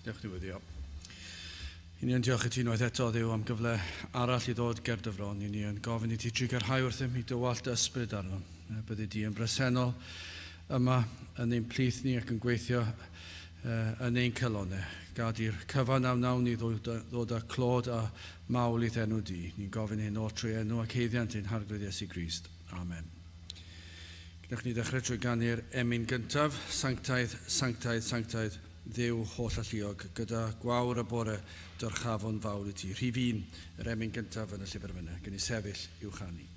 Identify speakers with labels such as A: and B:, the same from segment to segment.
A: Newch ni weddio. I ni yn diolch i ti unwaith eto, Dduw, am gyfle arall i ddod ger dy fron. I ni yn gofyn i ti trugarhau wrthym i dywallt dy ysbryd arnom. Byddi di yn bresennol yma yn ein plith ni ac yn gweithio yn ein calonnau. Gad i'r cyfan a wnawn ni ddod â clod a mawl i'th enw di. Ni'n gofyn hyn oll trwy enw ac haeddiant ein Harglwydd Iesu Grist. Amen. Gwnewch ni ddechrau trwy ganu'r emyn gyntaf, Sanctaidd, sanctaidd, sanctaidd, Dduw holl-alluog, gyda gwawr y bore dyrchafwn fawl i ti. Rhif un, yr emyn gyntaf yn y llyfr emynau. Gen i sefyll i'w chanu.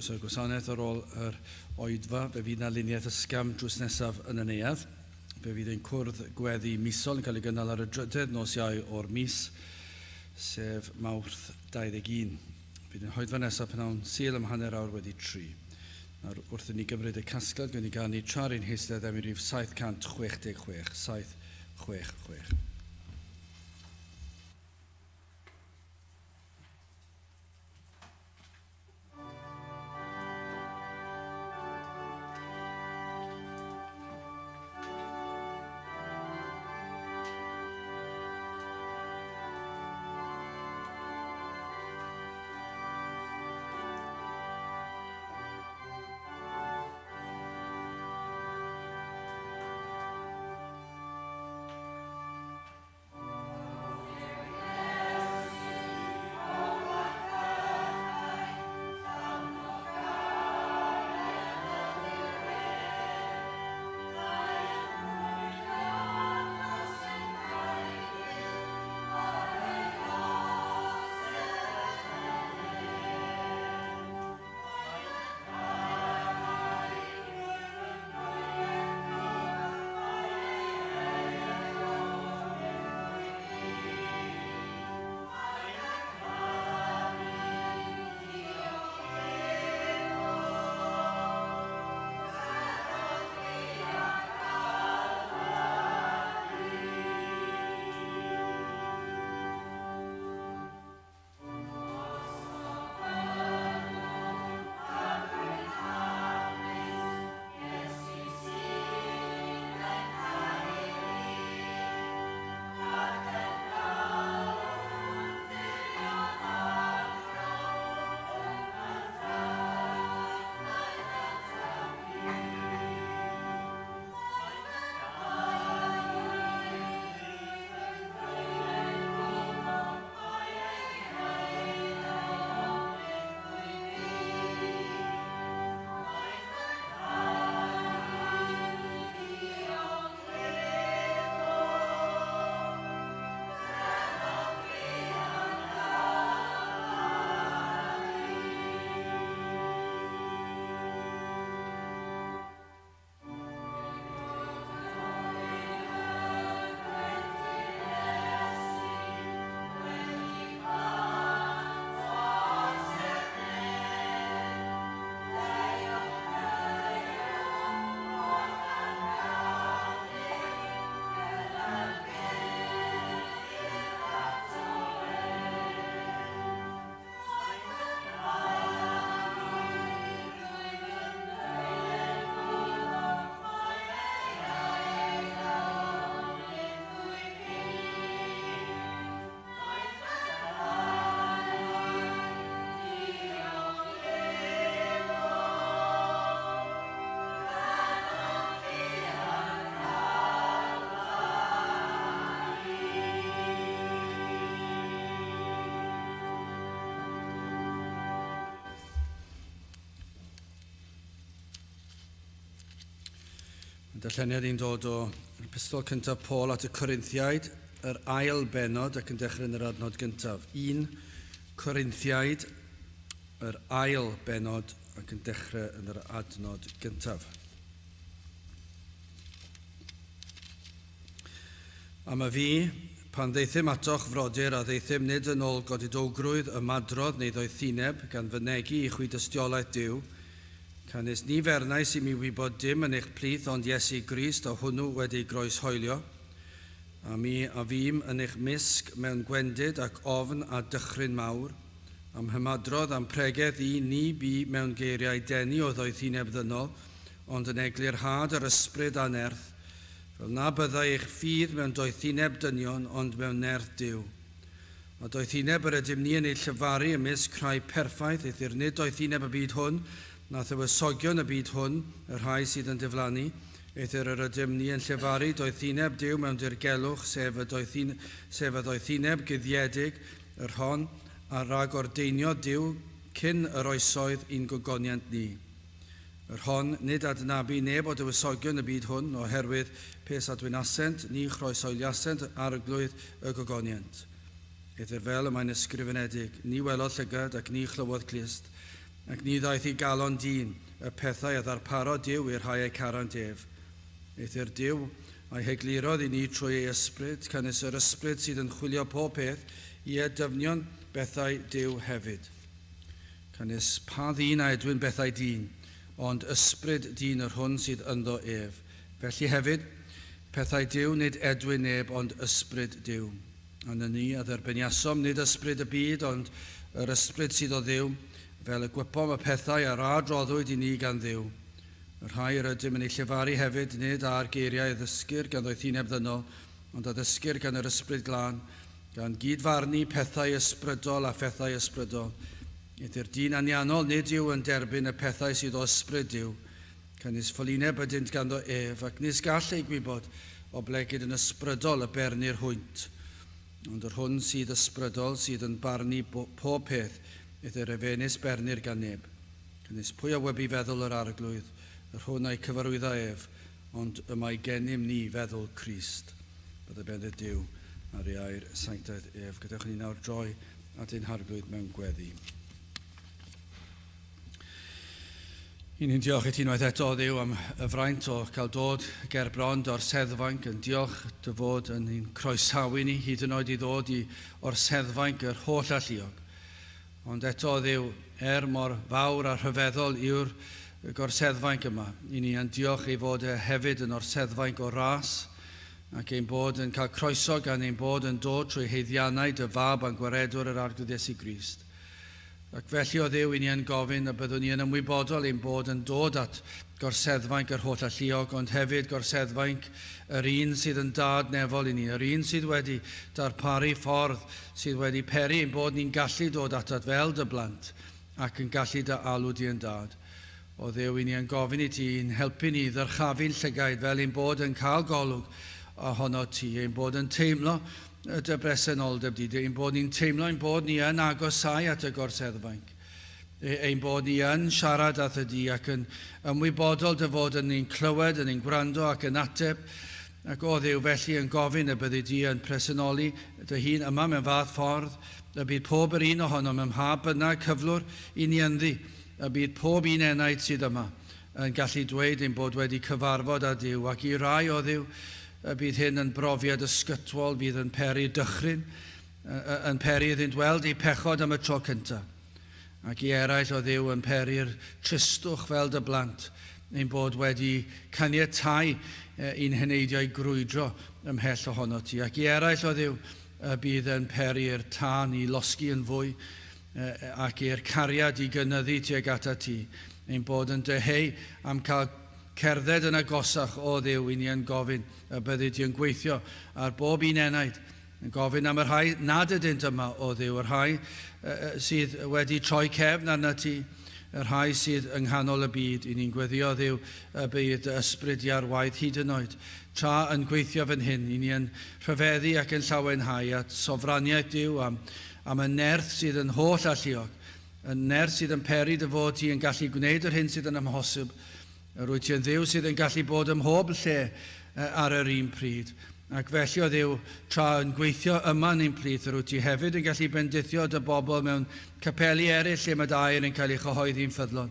A: Croeso i'r gwasanaeth ar ôl yr oedfa. Fe fydd 'na luniaeth ysgafn drws nesaf yn y neuadd. Fe fydd ein cwrdd gweddi misol yn cael ei gynnal ar y drydedd nos Iau o'r mis, sef Mawrth 21. Bydd ein hoedfa nesaf pnawn Sul am hanner awr wedi tri. Nawr, wrth i ni gymryd y casgliad, gawn ni ganu tra'r ein heistedd am i rif 766, 766. Yn darlleniad i'n dod o epistol cyntaf Paul at y Corinthiaid, yr ail bennod ac yn dechrau yn yr adnod gyntaf. 1 Corinthiaid, yr ail bennod ac yn dechrau yn yr adnod gyntaf. Am y fi, pan ddeithum atoch frodyr a ddeithum nid yn ôl godidowgrwydd ymadrodd neu ddoethineb gan fynegi i chwi dystiolaeth Duw, Canys ni fernais i mi wybod dim yn eich plith ond Iesu Grist a hwnnw wedi ei groeshoelio. A mi a fûm yn eich mysg mewn gwendid ac ofn a dychryn mawr. A'm hymadrodd a'm pregeth i ni bu mewn geiriau denu o ddoethineb ddynol, ond yn eglurhad yr ysbryd a nerth, fel na byddai eich ffydd mewn doethineb dynion ond mewn nerth Duw. A doethineb yr ydym ni yn ei llefaru ymysg rhai perffaith, eithr nid doethineb y byd hwn, na thywysogion y byd hwn, y rhai sydd yn diflannu, eithr yr ydym ni yn llefaru doethineb Duw mewn dirgelwch, sef y doethin, sef y ddoethineb guddiedig, yr hon a ragordeiniodd Duw cyn yr oesoedd i'n gogoniant ni. Yr hon nid adnabu neb o dywysogion y byd hwn, oherwydd pes adwynasent, ni chroeshoeliasent arglwydd y gogoniant. Eithr fel y mae'n ysgrifenedig, ni welodd llygad ac ni chlywodd clust, ac ni ddaeth i galon dyn y pethau a ddarparodd Duw i'r rhai eu carant ef. Eithr Duw a'i heglurodd i ni trwy ei ysbryd, canys yr ysbryd sydd yn chwilio pob peth, ie, dyfnion bethau Duw hefyd. Canys pa ddyn a edwyn bethau dyn, ond ysbryd dyn yr hwn sydd ynddo ef? Felly hefyd, pethau Duw nid edwyn neb ond ysbryd Duw. A nyni a dderbyniasom nid ysbryd y byd, ond yr ysbryd sydd o Dduw, fel y gwypom y pethau a radroddwyd i ni gan Dduw. Y rhai yr ydym yn eu llefaru hefyd, nid â'r geiriau a ddysgir gan ddoethineb ddynol, ond a ddysgir gan yr Ysbryd Glân, gan gyd-farnu pethau ysbrydol a phethau ysbrydol. Eithr dyn anianol nid yw yn derbyn y pethau sydd o ysbryd Duw, canys ffolineb ydynt ganddo ef, ac nis gall eu gwybod, oblegid yn ysbrydol y bernir hwynt. Ond yr hwn sydd ysbrydol sydd yn barnu pob peth, eithr efe nis bernir gan neb. Canys pwy a wybu feddwl yr Arglwydd, yr hwn a'i cyfarwydda ef, ond y mae gennym ni feddwl Crist. Byddai bendith Duw ar ei air sanctaidd ef. Gadewch i ni nawr droi at ein Harglwydd mewn gweddi. I ni'n diolch i ti unwaith eto, Dduw, am y fraint o cael dod ger bron dy orseddfainc, yn diolch dy fod yn ein croesawu ni, hyd yn oed i ddod i orseddfainc yr holl alluog. Ond eto, Dduw, er mor fawr a rhyfeddol yw'r gorseddfainc yma, i ni yn diolch ei fod e hefyd yn orseddfainc o ras, ac ein bod yn cael croeso gan ein bod yn dod trwy haeddiannau dy Fab a'n Gwaredwr yr Arglwydd Iesu Grist. Ac felly, o Dduw, i ni yn gofyn y byddwn ni yn ymwybodol ein bod yn dod at gorseddfainc yr Holl Alluog, ond hefyd gorseddfainc yr un sydd yn Dad nefol i ni, yr un sydd wedi darparu ffordd sydd wedi peri ein bod ni'n gallu dod atat fel dy blant ac yn gallu dy alw di yn Dad. O Dduw, i ni yn gofyn i ti i'n helpu ni i ddyrchafu'n llygaid fel ein bod yn cael golwg ohonot ti, ein bod yn teimlo dy bresenoldeb di, ein bod ni'n teimlo ein bod ni yn agosáu at y gorseddfainc, ein bod ni yn siarad â thy ac yn ymwybodol dy fod yn ni'n clywed, yn ni'n gwrando ac yn ateb, ac o Dduw felly yn gofyn y byddi di yn presenoli dy hun yma mewn fath ffordd, y bydd pob yr un ohonom ym mha bynnag cyflwr i ni ynddi, y bydd pob un enaid sydd yma yn gallu dweud ein bod wedi cyfarfod â Duw, ac i rai o Dduw, y bydd hyn yn brofiad ysgytwol fydd yn peri dychryn, yn peri iddynt weld eu pechod am y tro cyntaf, ac i eraill o Dduw yn peri'r tristwch fel dy blant, ein bod wedi caniatáu i'n heneidiau grwydro ymhell ohono ti, ac i eraill o Dduw, y bydd yn peri'r tân i losgi yn fwy, ac i'r cariad i gynyddu tuag atat ti, ein bod yn dyheu am cael cerdded yn agosach o Dduw, i ni yn gofyn y byddi di yn gweithio ar bob un enaid, yn gofyn am y rhai nad ydynt yma o Dduw, y rhai sydd wedi troi cefn arnat ti, y rhai sydd yng nghanol y byd, i ni'n gweddio Dduw y bydd dy ysbryd di ar waith hyd yn oed tra yn gweithio fan hyn, i ni yn rhyfeddu ac yn llawenhau at sofraniaeth Duw am Am y nerth sydd yn holl alluog, y nerth sydd yn peri dy fod ti yn gallu gwneud yr hyn sydd yn amhosib, Yr wyt ti yn Dduw sydd yn gallu bod ym mhob lle ar yr un pryd. Ac felly, o Dduw, tra yn gweithio yma yn ein plith, yr wyt ti hefyd yn gallu bendithio dy bobl mewn capeli eraill lle mae dy air yn cael ei chyhoeddi'n ffyddlon.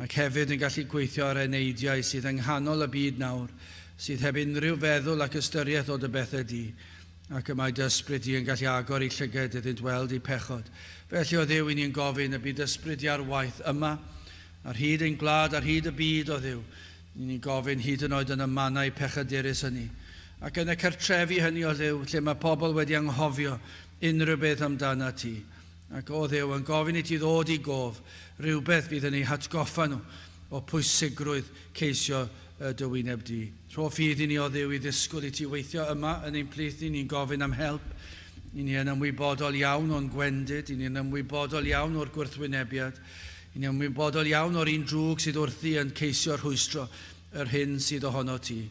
A: Ac hefyd yn gallu gweithio ar eneidiau sydd yng nghanol y byd nawr, sydd heb unrhyw feddwl ac ystyriaeth o dy bethau di. Ac y mae dy ysbryd di yn gallu agor eu llygaid iddynt weld eu pechod. Felly, o Dduw, i ni'n gofyn y bydd ysbryd di ar waith yma, ar hyd ein gwlad, ar hyd y byd, o Dduw. I ni'n gofyn hyd yn oed yn y mannau pechadurus hynny. Ac yn y cartrefi hynny, o Dduw, lle mae pobl wedi anghofio unrhyw beth amdanat ti. Ac, o Dduw, yn gofyn i ti ddod i gof rhywbeth fydd yn eu hatgoffa nhw o pwysigrwydd ceisio dy wyneb di. Rho ffydd i ni, o Dduw, i ddisgwyl i ti weithio yma yn ein plith ni. Ni'n gofyn am help. I ni yn ymwybodol iawn o'n gwendid. I ni yn ymwybodol iawn o'r gwrthwynebiad. I ni'n ymwybodol iawn o'r un drwg sydd wrthi yn ceisio rhwystro yr hyn sydd ohono ti.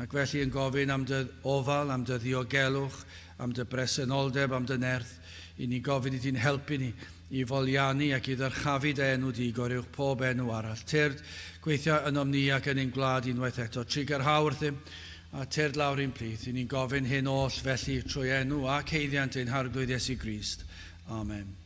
A: Ac felly yn gofyn am dy ofal, am dy ddiogelwch, am dy bresenoldeb, am dy nerth. I ni gofyn i ti'n helpu ni i foliannu ac i ddyrchafu dy enw di goruwch pob enw arall. Tyrd, gweithio ynom ni ac yn ein gwlad unwaith eto. Trugarha wrthym, a tyrd lawr i'n plith. I ni'n gofyn hyn oll felly trwy enw ac haeddiant ein Harglwydd Iesu Grist. Amen.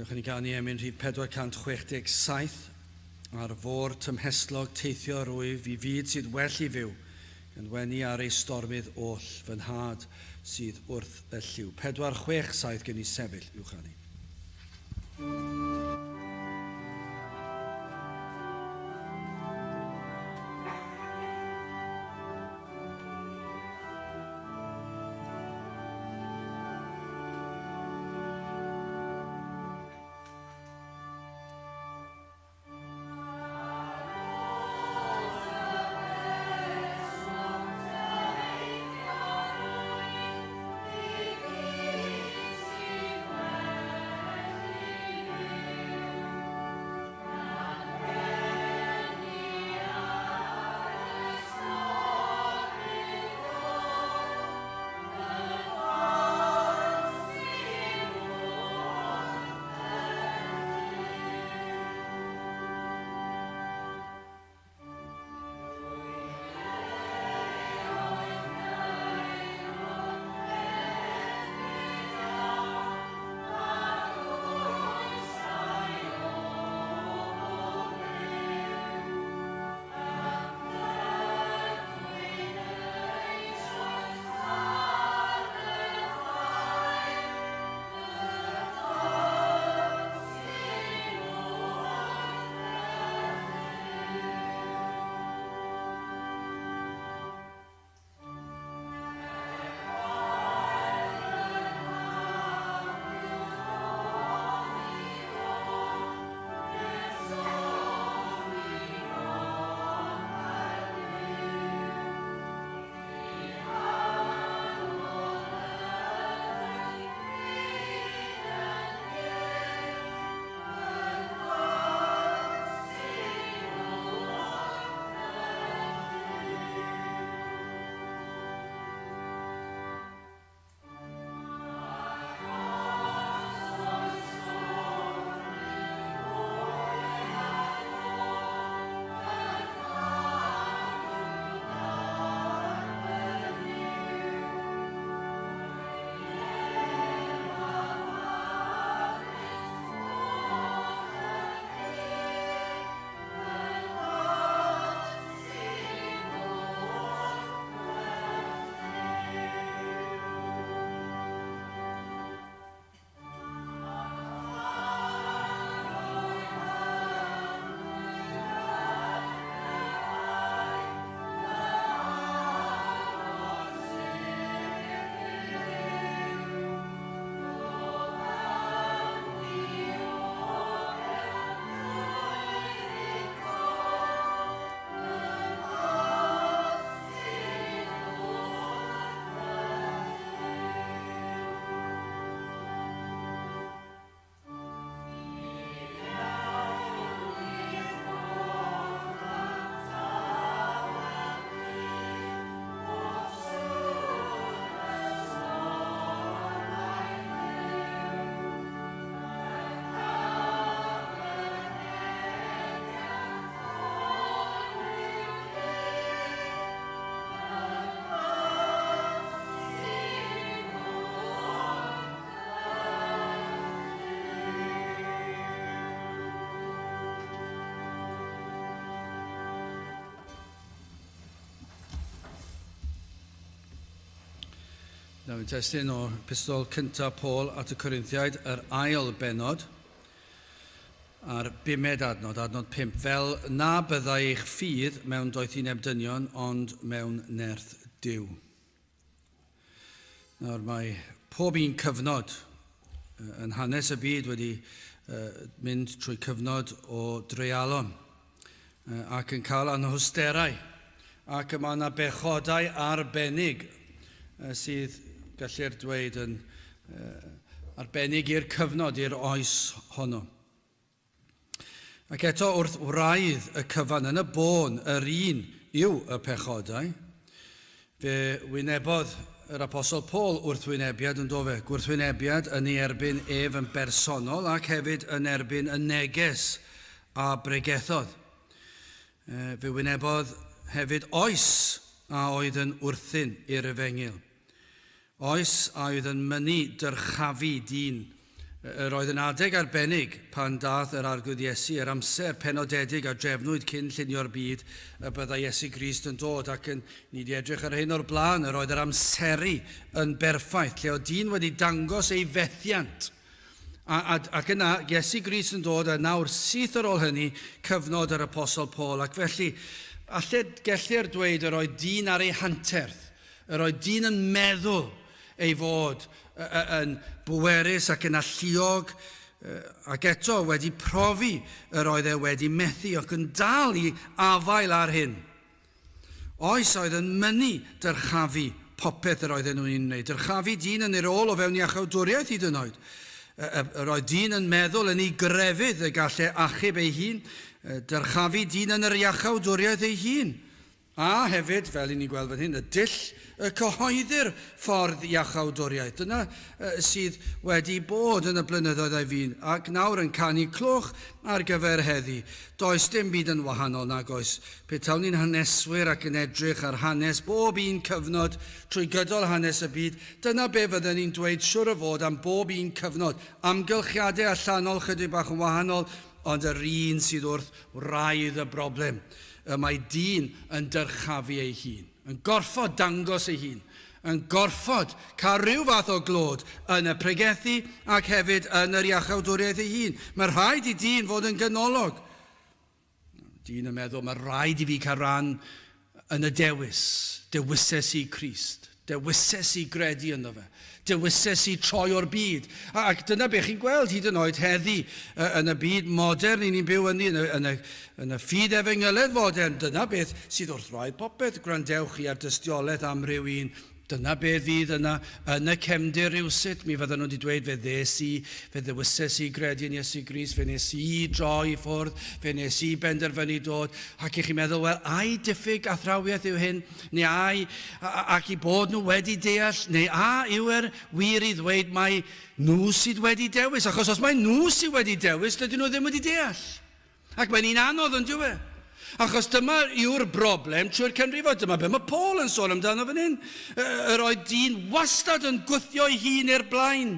A: Gadewch i ni ganu emyn rhif 467 ar fôr tymhestlog teithio rwyf i fyd sydd well i fyw, gan wenu ar ei stormydd oll, fy nhad sydd wrth y llyw. 467 gen i sefyll i'w chanu. Nawr, testun o Pistol cyntaf Paul at y Corinthiaid, yr ail bennod, a'r bumed adnod, adnod 5. Fel na byddai eich ffydd mewn doethineb dynion, ond mewn nerth Duw. Nawr, mae pob un cyfnod yn hanes y byd wedi mynd trwy cyfnod o dreialon ac yn cael anhawsterau, ac y mae yna bechodau arbennig sydd, gellir dweud, yn arbennig i'r cyfnod, i'r oes honno. Ac eto wrth wraidd y cyfan yn y bôn, yr un yw y pechodau. Fe wynebodd yr Apostol Paul wrthwynebiad yn do fe, gwrthwynebiad yn ei erbyn ef yn bersonol ac hefyd yn erbyn y neges a bregethodd. Fe wynebodd hefyd oes a oedd yn wrthun i'r efengyl. Oes a oedd yn mynnu dyrchafu dyn. Yr oedd yn adeg arbennig pan daeth yr Arglwydd Iesu, yr amser penodedig a drefnwyd cyn llunio'r byd y byddai Iesu Grist yn dod, ac yn ni 'di edrych ar hyn o'r blaen, yr oedd yr amseru yn berffaith, lle oedd dyn wedi dangos ei fethiant. A, a, ac yna, Iesu Grist yn dod, a nawr syth ar ôl hynny, cyfnod yr Apostol Paul. Ac felly, alle gellir dweud yr oedd dyn ar ei hanterth. Yr oedd dyn yn meddwl ei fod yn bwerus ac yn alluog, ac eto wedi profi yr oedd e wedi methu ac yn dal i afael ar hyn. Oes oedd yn mynnu dyrchafu popeth yr oedden nhw'n ei wneud, dyrchafu dyn yn ei rôl o fewn iachawdwriaeth hyd yn oed. Yr oedd dyn yn meddwl yn ei grefydd y gallai achub ei hun, dyrchafu dyn yn yr iachawdwriaeth ei hun. A hefyd, fel i ni'n gweld fan hyn, y dull y cyhoeddir ffordd iachawdwriaeth. Dyna sydd wedi bod yn y blynyddoedd a'i fun, ac nawr yn canu cloch ar gyfer heddi. Does dim byd yn wahanol, nag oes. Petawn ni'n haneswyr ac yn edrych ar hanes bob un cyfnod trwy gydol hanes y byd, dyna be fydden ni'n dweud siwr o fod am bob un cyfnod. Amgylchiadau allanol chydig bach yn wahanol, ond yr un sydd wrth wraidd y broblem. Y mae dyn yn dyrchafu ei hun, yn gorfod dangos ei hun, yn gorfod cael rhyw fath o glod yn y pregethu ac hefyd yn yr iachawdwriaeth ei hun. Mae rhaid i dyn fod yn ganolog. Dyn yn meddwl, mae rhaid i fi cael rhan yn y dewis. Dewises i Crist. Dewises i gredu ynddo fe. Dewises i troi o'r byd. Ac dyna be chi'n gweld hyd yn oed heddi yn y byd modern i ni'n byw ynddi, yn y, yn y, yn y ffydd efengyledd fodern. Dyna beth sydd wrth wraidd popeth. Gwrandewch chi ar dystiolaeth am ryw un. Dyna be fydd yna yn y cefndir rywsut. Mi fydden nhw wedi dweud, fe ddes i, fe ddewises i gredu yn Iesu Grist, fe nes i droi i ffwrdd, fe nes i benderfynu dod. Ac i chi'n meddwl, wel, ai diffyg athrawiaeth yw hyn? Neu ai, ac i bod nhw wedi deall, neu a yw e'r wir i ddweud mai nhw sydd wedi dewis? Achos os mai nhw sydd wedi dewis, dydyn nhw ddim wedi deall. Ac mae'n un anodd, yn dyw e? Achos dyma yw'r broblem trwy'r canrifoedd. Dyma be mae Paul yn sôn amdano fan hyn. Yr oedd dyn wastad yn gwthio ei hun i'r blaen.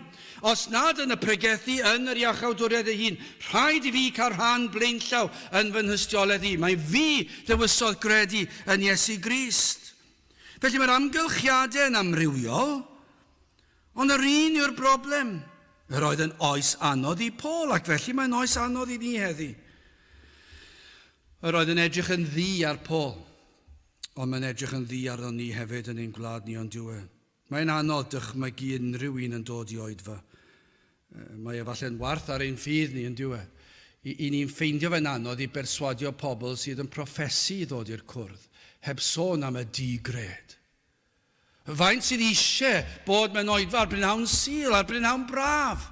A: Os nad yn y pregethu yn yr iachawdwriaeth ei hun, rhaid i fi cael rhan blaenllaw yn fy nhystiolaeth i. Mae fi ddewisodd gredu yn Iesu Grist. Felly mae'r amgylchiadau yn amrywiol, ond yr un yw'r broblem. Yr oedd yn oes anodd i Paul, ac felly mae'n oes anodd i ni heddi. Yr oedd yn edrych yn ddu ar Paul, ond mae'n edrych yn ddu arno ni hefyd yn ein gwlad ni ond dyw e. Mae'n anodd dychmygu unrhyw un yn dod i oedfa. Mae efallai'n warth ar ein ffydd ni, yn dyw e? I, i ni'n ffeindio fe'n anodd i berswadio pobl sydd yn proffesu i ddod i'r cwrdd, heb sôn am y di-gred. Faint sydd eisiau bod mewn oedfa ar brynhawn Sul, ar brynhawn braf?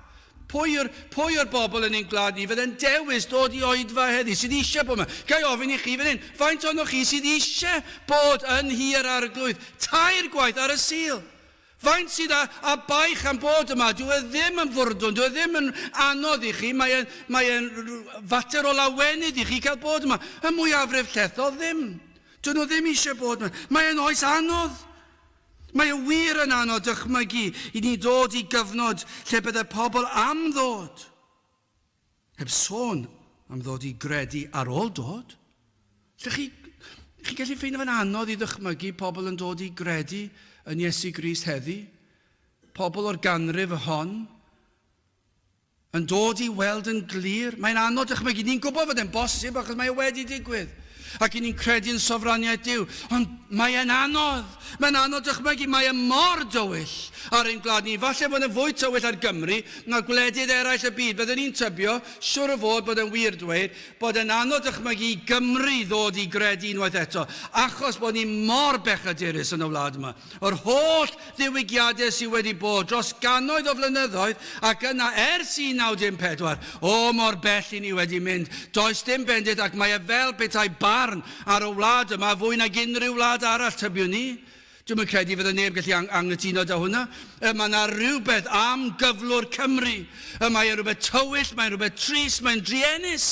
A: Pwy yw'r, pwy yw'r bobl yn ein gwlad ni fydde'n dewis dod i oedfa heddi, sydd eisiau bod yma? Ga i ofyn i chi fan hyn, faint ohonoch chi sydd eisiau bod yn nhŷ yr Arglwydd tair gwaith ar y Sul? Faint sydd â, â baich am bod yma? Dyw e ddim yn fwrdwn, dyw e ddim yn anodd i chi, mae e'n, mae e'n fater o lawenydd i chi cael bod yma. Y mwyafrif llethol ddim. Dyn nhw ddim eisiau bod yma. Mae e'n oes anodd. Mae e wir yn anodd dychmygu i ni ddod i gyfnod lle bydde pobl am ddod, heb sôn am ddod i gredu ar ôl dod. Lle chi, chi'n gallu ffeindio fe'n anodd i ddychmygu pobl yn dod i gredu yn Iesu Grist heddi? Pobl o'r ganrif hon yn dod i weld yn glir. Mae'n anodd dychmygu. Ni'n gwybod fod e'n bosib achos mae e wedi digwydd. Ac i ni'n credu yn sofraniaeth Duw. Ond mae e'n anodd. Mae'n anodd dychmygu. Mae e mor dywyll ar ein gwlad ni. Falle bod e'n fwy tywyll ar Gymru na gwledydd eraill y byd. Byddwn ni'n tybio, siwr o fod, bod e'n wir dweud, bod e'n anodd dychmygu i Gymru ddod i gredu unwaith eto, achos bod ni mor bechadurus yn y wlad yma. Yr holl ddiwygiadau sydd wedi bod dros gannoedd o flynyddoedd ac yna ers 1914, o mor bell i ni wedi mynd. Does dim bendith ac mae e fel petai barn ar y wlad yma fwy nag unrhyw wlad arall, tybiwn i. Dwi'm yn credu fydde neb gallu ang anghytuno 'da hwnna. Y mae yna rhywbeth am gyflwr Cymru. Y mae e'n rhywbeth tywyll, mae'n rhywbeth trist, mae'n druenus.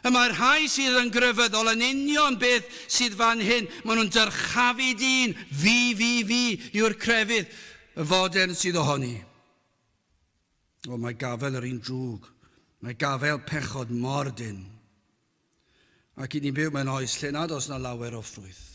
A: Y mae'r rhai sydd yn grefyddol yn union beth sydd fan hyn. Maen nhw'n dyrchafu dyn. Fi, fi, fi yw'r crefydd y fodern sydd ohoni. O, mae gafael yr un drwg. Mae gafael pechod mor dynn. Ac i ni'n byw mewn oes lle nad oes na lawer o ffrwyth.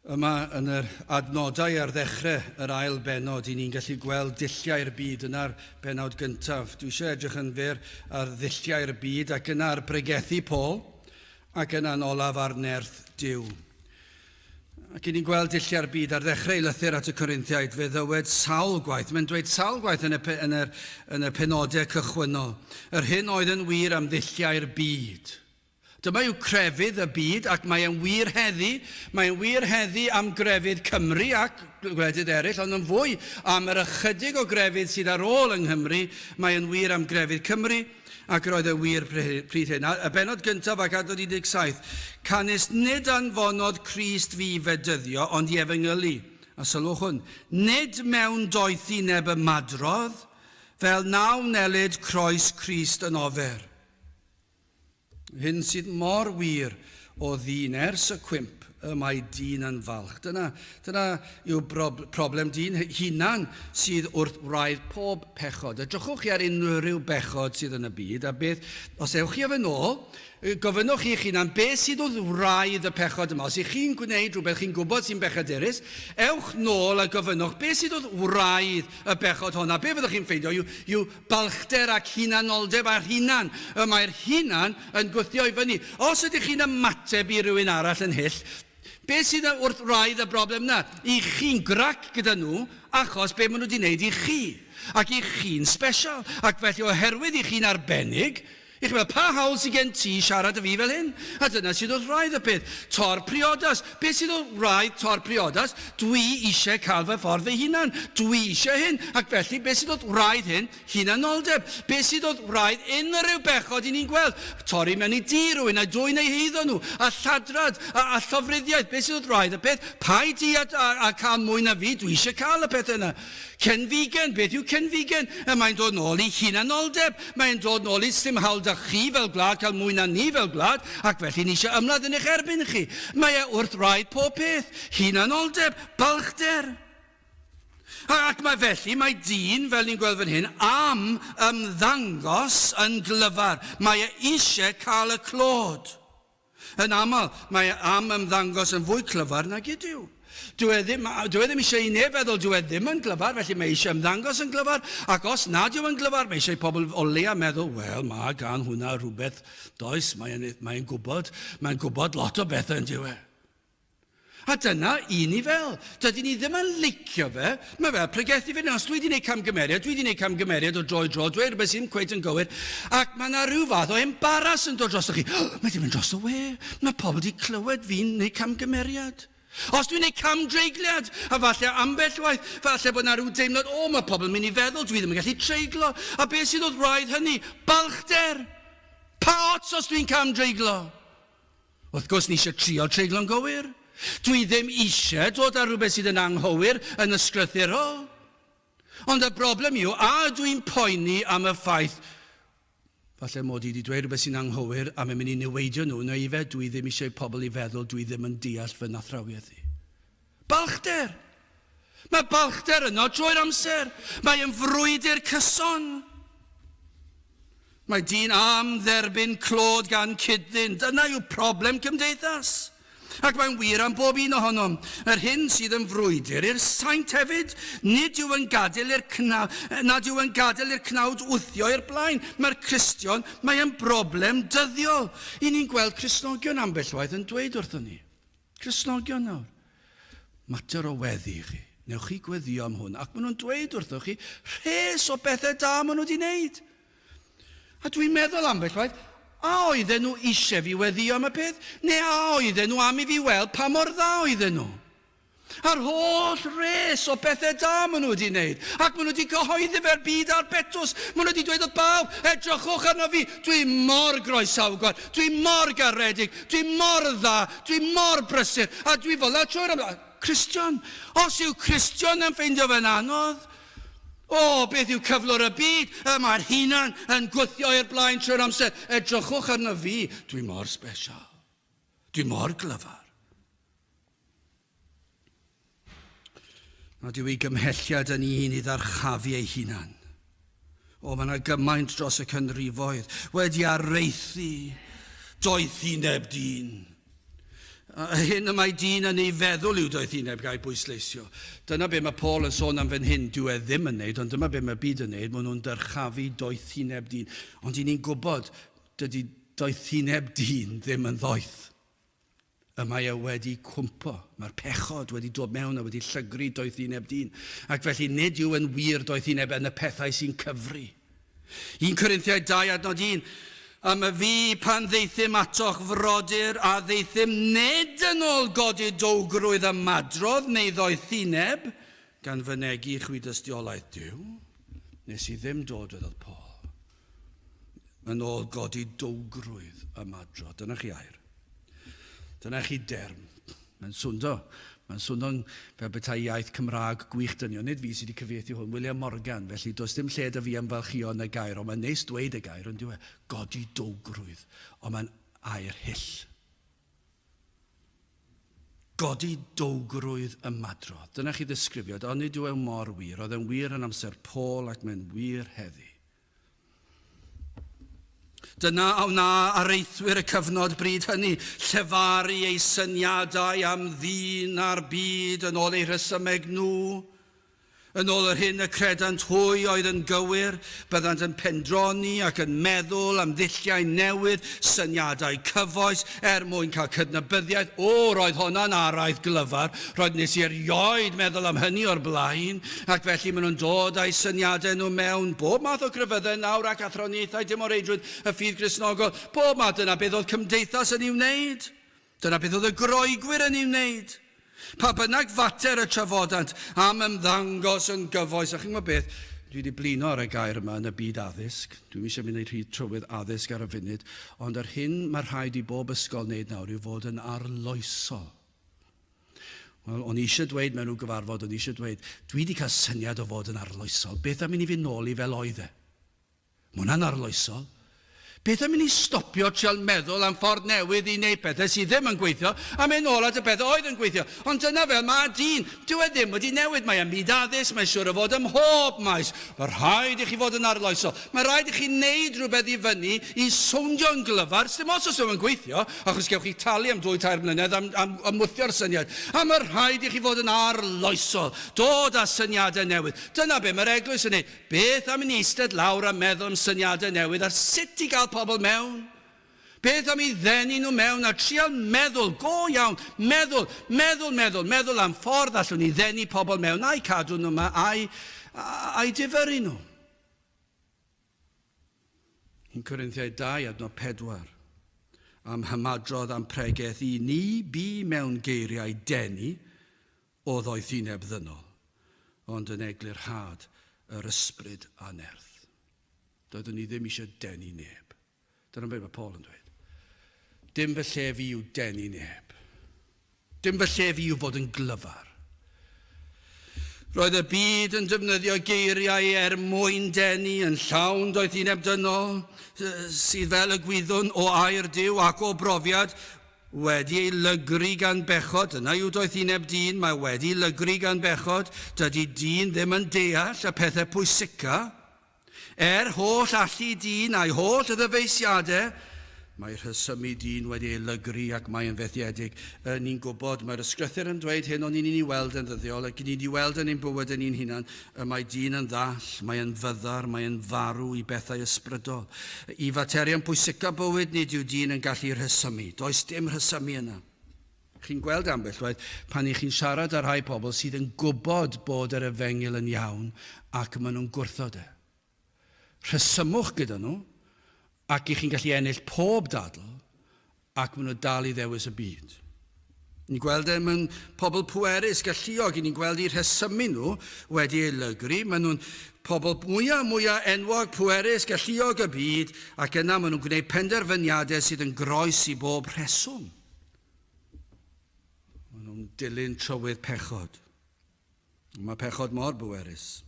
A: Yma yn yr adnodau ar ddechrau yr ail bennod, i ni'n gallu gweld dulliau'r byd yna'r bennod gyntaf. Dwi eisiau edrych yn fyr ar ddulliau'r byd ac yna ar bregethu Paul ac yna'n olaf ar nerth Duw. Ac i ni'n gweld dulliau'r byd ar ddechrau ei lythyr at y Corinthiaid, fe ddywed sawl gwaith, mae'n dweud sawl gwaith yn y, yn y, yn y penodau cychwynnol, yr hyn oedd yn wir am ddulliau'r byd. Dyma yw crefydd y byd ac mae e'n wir heddi, mae'n wir heddi am grefydd Cymru ac gwledydd eraill, ond yn fwy am yr ychydig o grefydd sydd ar ôl yng Nghymru, mae e'n wir am grefydd Cymru, Ac yr oedd y wir pryd hyn. Y bennod gyntaf ac adnod 17. Canys nid anfonodd Crist fi i fedyddio, ond i efengylu. A sylwch hwn, nid mewn doethineb ymadrodd, fel na wnelid croes Crist yn ofer. Hyn sydd mor wir o ddyn ers y cwymp y mae dyn yn falch. Dyna, dyna yw problem dyn hunan sydd wrth wraidd pob pechod. Edrychwch chi ar unrhyw bechod sydd yn y byd, a beth, os ewch chi â fe nôl, gofynnwch chi'ch hunan beth sydd wrth wraidd y pechod yma. Os ych chi'n gwneud rhywbeth chi'n gwybod sy'n bechadurus, ewch nôl a gofynnwch beth sydd wrth wraidd y bechod hon. A be fyddwch chi'n ffeindio yw, yw balchder ac hunanoldeb a'r hunan. Y mae'r hunan yn gwthio i fyny. Os ydych chi'n ymateb i rywun arall yn hyll, beth sydd wrth wraidd y broblem 'na? I chi'n grac gyda nhw achos be maen nhw wedi wneud i chi. Ac i chi'n sbesial. Ac felly oherwydd i chi'n arbennig, I chi meddwl, pa hawl sydd gen ti i siarad â fi fel hyn? A dyna sydd wrth wraidd y peth. Tor priodas. Beth sydd wrth wraidd tor priodas? Dwi eisiau cael fy ffordd fy hunan. Dwi eisiau hyn. Ac felly, beth sydd wrth wraidd hyn? Hunanoldeb. Beth sydd wrth wraidd unrhyw bechod i ni'n gweld? Torri mewn i dŷ rhywun a dwyn eu heiddo nhw, a lladrad, a, a llofruddiaeth. Beth sydd wrth wraidd y peth? Paid di a, a, a cael mwy na fi, dwi eisiau cael y pethau yna. Cenfigen, beth yw cenfigen? Y mae'n dod nôl i hunanoldeb, mae'n dod nôl i sdim hawl 'da chi fel gwlad cael mwy na ni fel gwlad, ac felly ni eisiau ymladd yn eich erbyn chi. Mae e wrth wraidd pob peth. Hunanoldeb, balchder. Ac mae felly, mae dyn, fel ni'n gweld fan hyn, am ymddangos yn glyfar. Mae e eisiau cael y clod. Yn aml, mae e am ymddangos yn fwy clyfar nag ydyw. Dyw e ddim, dyw e ddim eisiau i neb feddwl dyw e ddim yn glyfar, felly mae eisiau ymddangos yn glyfar, ac os nad yw yn glyfar, mae eisiau i pobl o leia meddwl, wel, mae gan hwnna rhywbeth, does, mae'n mae gwybod, mae'n gwybod lot o bethau yn dyw e. A dyna un i fel. Dydyn ni ddim yn licio fe. Mae fel pregethu fan hyn. Os dwi wedi gwneud camgymeriad, dwi wedi gwneud camgymeriad o dro i dro, dweud rhywbeth sydd ddim cweit yn gywir, ac mae yna rhyw fath o embaras yn dod drosoch chi. Mae wedi mynd dros y we. Mae pobl wedi clywed fi'n gwneud camgymeriad. Os dwi'n gwneud camdreigliad, a falle ambell waith, falle bod yna rhyw deimlad, o, mae pobl yn mynd i feddwl dwi ddim yn gallu treiglo. A beth sydd wrth wraidd hynny? Balchder! Pa ots os dwi'n camdreiglo? Wrth gwrs, ni eisiau trio treiglo'n gywir. Dwi ddim eisiau dod â rhywbeth sydd yn anghywir yn ysgrythurol. Ond y broblem yw, a ydw i'n poeni am y ffaith falle mod i wedi dweud rhywbeth sy'n anghywir a mae'n mynd i niweidio nhw, neu ife dwi ddim eisiau pobl i feddwl dwi ddim yn deall fy nathrawiaeth i. Balchder! Mae balchder yno drwy'r amser. Mae yn frwydr cyson. Mae dyn am dderbyn clod gan cyd-ddyn. Dyna yw problem cymdeithas. Ac mae'n wir am bob un ohonom. Yr hyn sydd yn frwydr i'r saint hefyd, nid yw yn gadael i'r cna, nad yw yn gadael i'r cnawd wthio i'r blaen. Mae'r Cristion, mae yn broblem dyddiol. I ni'n gweld Cristnogion ambell waith yn dweud wrthon ni. Cristnogion nawr. Mater o weddi i chi. Newch chi gweddio am hwn. Ac maen nhw'n dweud wrthoch chi rhes o bethau da maen nhw wedi wneud. A dwi'n meddwl ambell waith, a oedden nhw eisiau fi weddio am y peth? Neu a oedden nhw am i fi weld pa mor dda oedden nhw? A'r holl res o bethau da maen nhw wedi wneud. Ac maen nhw wedi cyhoeddi fe'r byd a'r betws. Maen nhw wedi dweud wrth bawb, edrychwch arno fi, dwi mor groesawgar, dwi mor garedig, dwi mor dda, dwi mor brysur, a dwi fel 'na trwy'r amser. Cristion, os yw Cristion yn ffeindio fe'n anodd, o, beth yw cyflwr y byd? Y mae'r hunan yn gwthio i'r blaen trwy'r amser. Edrychwch arno fi, dwi mor special. Dwi mor glyfar. Nad yw ei gymhelliad yn un i ddyrchafu ei hunan. O, mae yna gymaint dros y canrifoedd wedi areithu doethineb dyn. A hyn y mae dyn yn ei feddwl yw doethineb, gael bwysleisio. Dyna be mae Paul yn sôn am fan hyn, dyw e ddim yn neud, ond dyma be mae'r byd yn neud, maen nhw'n dyrchafu doethineb dyn. Ond i ni'n gwybod, dydy doethineb dyn ddim yn ddoeth. Y mae e wedi cwympo. Mae'r pechod wedi dod mewn a wedi llygru doethineb dyn. Ac felly nid yw yn wir doethineb yn y pethau sy'n cyfri. 1 Corinthiaid 2 adnod 1 Am y fi pan ddeithum atoch frodyr a ddeithum nid yn ôl godidowgrwydd ymadrodd neu ddoethineb, gan fynegi i chwi dystiolaeth Duw, nes i ddim dod, dwedodd Paul. Yn ôl godidowgrwydd ymadrodd. Dyna chi air. Dyna chi derm. Mae'n swndo. Mae'n swndo'n fel petai iaith Cymraeg gwych dynion. Nid fi sydd wedi cyfieithu hwn, William Morgan, felly does dim lle da fi ymfalchïo yn y gair, ond mae'n neis dweud y gair, ond dyw e? Godidowgrwydd. Ond mae'n air hyll. Godidowgrwydd ymadrodd. Dyna chi ddisgrifiad, ond nid yw e mor wir. Oedd e'n wir yn amser Paul ac mae'n wir heddi. Dyna a wna areithwyr y cyfnod bryd hynny, llefaru eu syniadau am ddyn a'r byd yn ôl eu rhesymeg nhw. Yn ôl yr hyn y credant hwy oedd yn gywir, byddant yn pendroni ac yn meddwl am ddulliau newydd, syniadau cyfoes, er mwyn cael cydnabyddiaeth, O, roedd honna'n araith glyfar, roedd nes i erioed meddwl am hynny o'r blaen, ac felly maen nhw'n dod â'u syniadau nhw mewn, bob math o grefyddau nawr ac athroniaethau dim o reidrwydd y ffydd Gristnogol, bob math, dyna beth oedd cymdeithas yn ei wneud. Dyna beth oedd y Groegwyr yn ei wneud. Pa bynnag fater y trafodant am ymddangos yn gyfoes, a chi'n gwybod beth, dwi wedi blino ar y gair yma yn y byd addysg, dwi'm eisiau mynd rhy trywydd addysg ar y funud, ond yr hyn mae rhaid i bob ysgol wneud nawr yw fod yn arloesol. Wel, o'n i eisiau dweud mewn rhyw gyfarfod, o'n i eisiau dweud, dwi wedi cael syniad o fod yn arloesol, beth am i ni fynd nôl i fel oedd e? Mae hwnna'n arloesol. Beth am i ni stopio trial meddwl am ffordd newydd i wneud pethau sydd ddim yn gweithio a mynd nôl at y pethau oedd yn gweithio? Ond dyna fel mae dyn. Dyw e ddim wedi newid. Mae e'n byd addysg, mae'n siŵr o fod ym mhob maes. Mae rhaid i chi fod yn arloesol. Mae rhaid i chi wneud rhywbeth i fyny i sowndio'n glyfar, sdim ots os yw e'n gweithio, achos gewch chi talu am dwy, tair mlynedd am, am, am wthio'r syniad. A mae rhaid i chi fod yn arloesol, dod â syniadau newydd. Dyna be mae'r eglwys yn wneud. Beth am i ni eistedd lawr a meddwl am syniadau newydd ar sut i gael pobl mewn? Beth am i ddenu nhw mewn a trial meddwl, go iawn, meddwl, meddwl, meddwl, meddwl am ffordd allwn ni ddenu pobl mewn a'u cadw nhw yma a'u, a'u difyrru nhw? 1 Corinthiaid 2 adnod 4. Am hymadrodd am pregeth i ni bu mewn geiriau denu, o ddoethineb ddynol, ond yn eglurhad yr ysbryd a nerth. Doeddwn i ddim eisiau denu neb. Dyna beth mae Paul yn dweud. Dim fy lle fi yw denu neb. Dim fy lle fi yw fod yn glyfar. Roedd y byd yn defnyddio geiriau er mwyn denu yn llawn doethineb dynol, sydd fel y gwyddwn o air Duw ac o brofiad Wedi ei lygru gan bechod, dyna yw doethineb dyn, mae wedi lygru gan bechod, dydy dyn ddim yn deall y pethau pwysica. Er holl allu dyn a'i holl ddyfeisiadau, Mae rhesymu dyn wedi ei lygru ac mae yn fethiedig. Yy, ni'n gwybod, mae'r ysgrythur yn dweud hyn, ond ni'n ei weld yn ddyddiol, ac ni'n ei weld yn ein bywyd yn ein hunan. Y mae dyn yn ddall, mae yn fyddar, mae yn farw i bethau ysbrydol. I faterion pwysica bywyd, nid yw dyn yn gallu rhesymu. Does dim rhesymu yna. Chi'n gweld ambell waith pan y'ch chi'n siarad â rhai pobl sydd yn gwybod bod yr efengyl yn iawn ac maen nhw'n gwrthod e. Rhesymwch gyda nhw ac y'ch chi'n gallu ennill pob dadl ac maen nhw dal i ddewis y byd. Ni'n gweld e mewn pobl pwerus, galluog, ni'n gweld eu rhesymu nhw wedi ei lygru. Maen nhw'n pobl mwyaf, mwyaf enwog, pwerus, galluog y byd, ac yna maen nhw'n gwneud penderfyniadau sydd yn groes i bob rheswm. Maen nhw'n dilyn trywydd pechod. Mae pechod mor bwerus.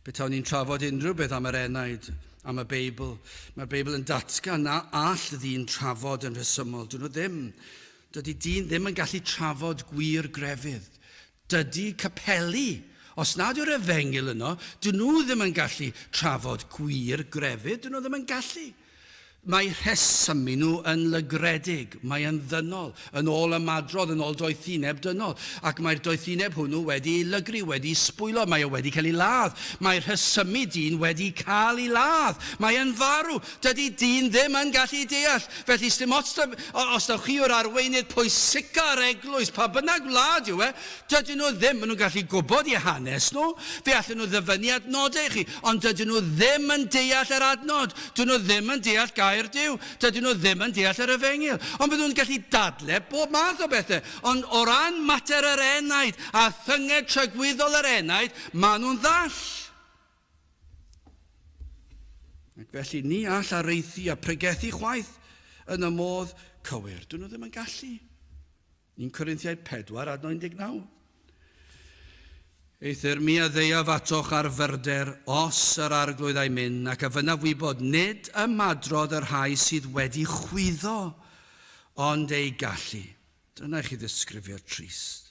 A: Petawn ni'n trafod unrhyw beth am yr enaid, am y Beibl, mae'r Beibl yn datgan na all ddyn trafod yn rhesymol. Dyn nhw ddim. Dydy dyn ddim yn gallu trafod gwir grefydd. Dydy capeli, os nad yw'r efengyl yno, dyn nhw ddim yn gallu trafod gwir grefydd. Dyn nhw ddim yn gallu. Mae rhesymu nhw yn lygredig, mae yn ddynol, yn ôl ymadrodd, yn ôl doethineb dynol, ac mae'r doethineb hwnnw wedi ei lygru, wedi ei sbwylo, mae o wedi cael ei ladd. Mae rhesymu dyn wedi cael ei ladd. Mae yn farw. Dydy dyn ddim yn gallu deall. Felly, sdim ots os dawch chi o'r arweinydd pwysica yr eglwys, pa bynnag wlad yw e, Dydyn nhw ddim, maen nhw'n gallu gwybod eu hanes nhw, fe allan nhw ddyfynnu adnodau i chi, ond dydyn nhw ddim yn deall yr adnod, dydyn nhw ddim yn deall gair Duw, dydyn nhw ddim yn deall yr efengyl. Ond bydden nhw'n gallu dadle bob math o bethau, ond o ran mater yr enaid a thynged tragwyddol yr enaid, maen nhw'n ddall. Ac felly ni all areithu a pregethu chwaith yn y modd cywir. Dyn nhw ddim yn gallu. 1 Corinthiaid 4, adnod 19. Eithr mi a ddeuaf atoch ar fyrder, os yr arglwydd a'i myn, ac a fynnaf wybod, nid ymadrodd y rhai sydd wedi chwyddo, ond eu gallu. Dyna i chi ddisgrifiad trist.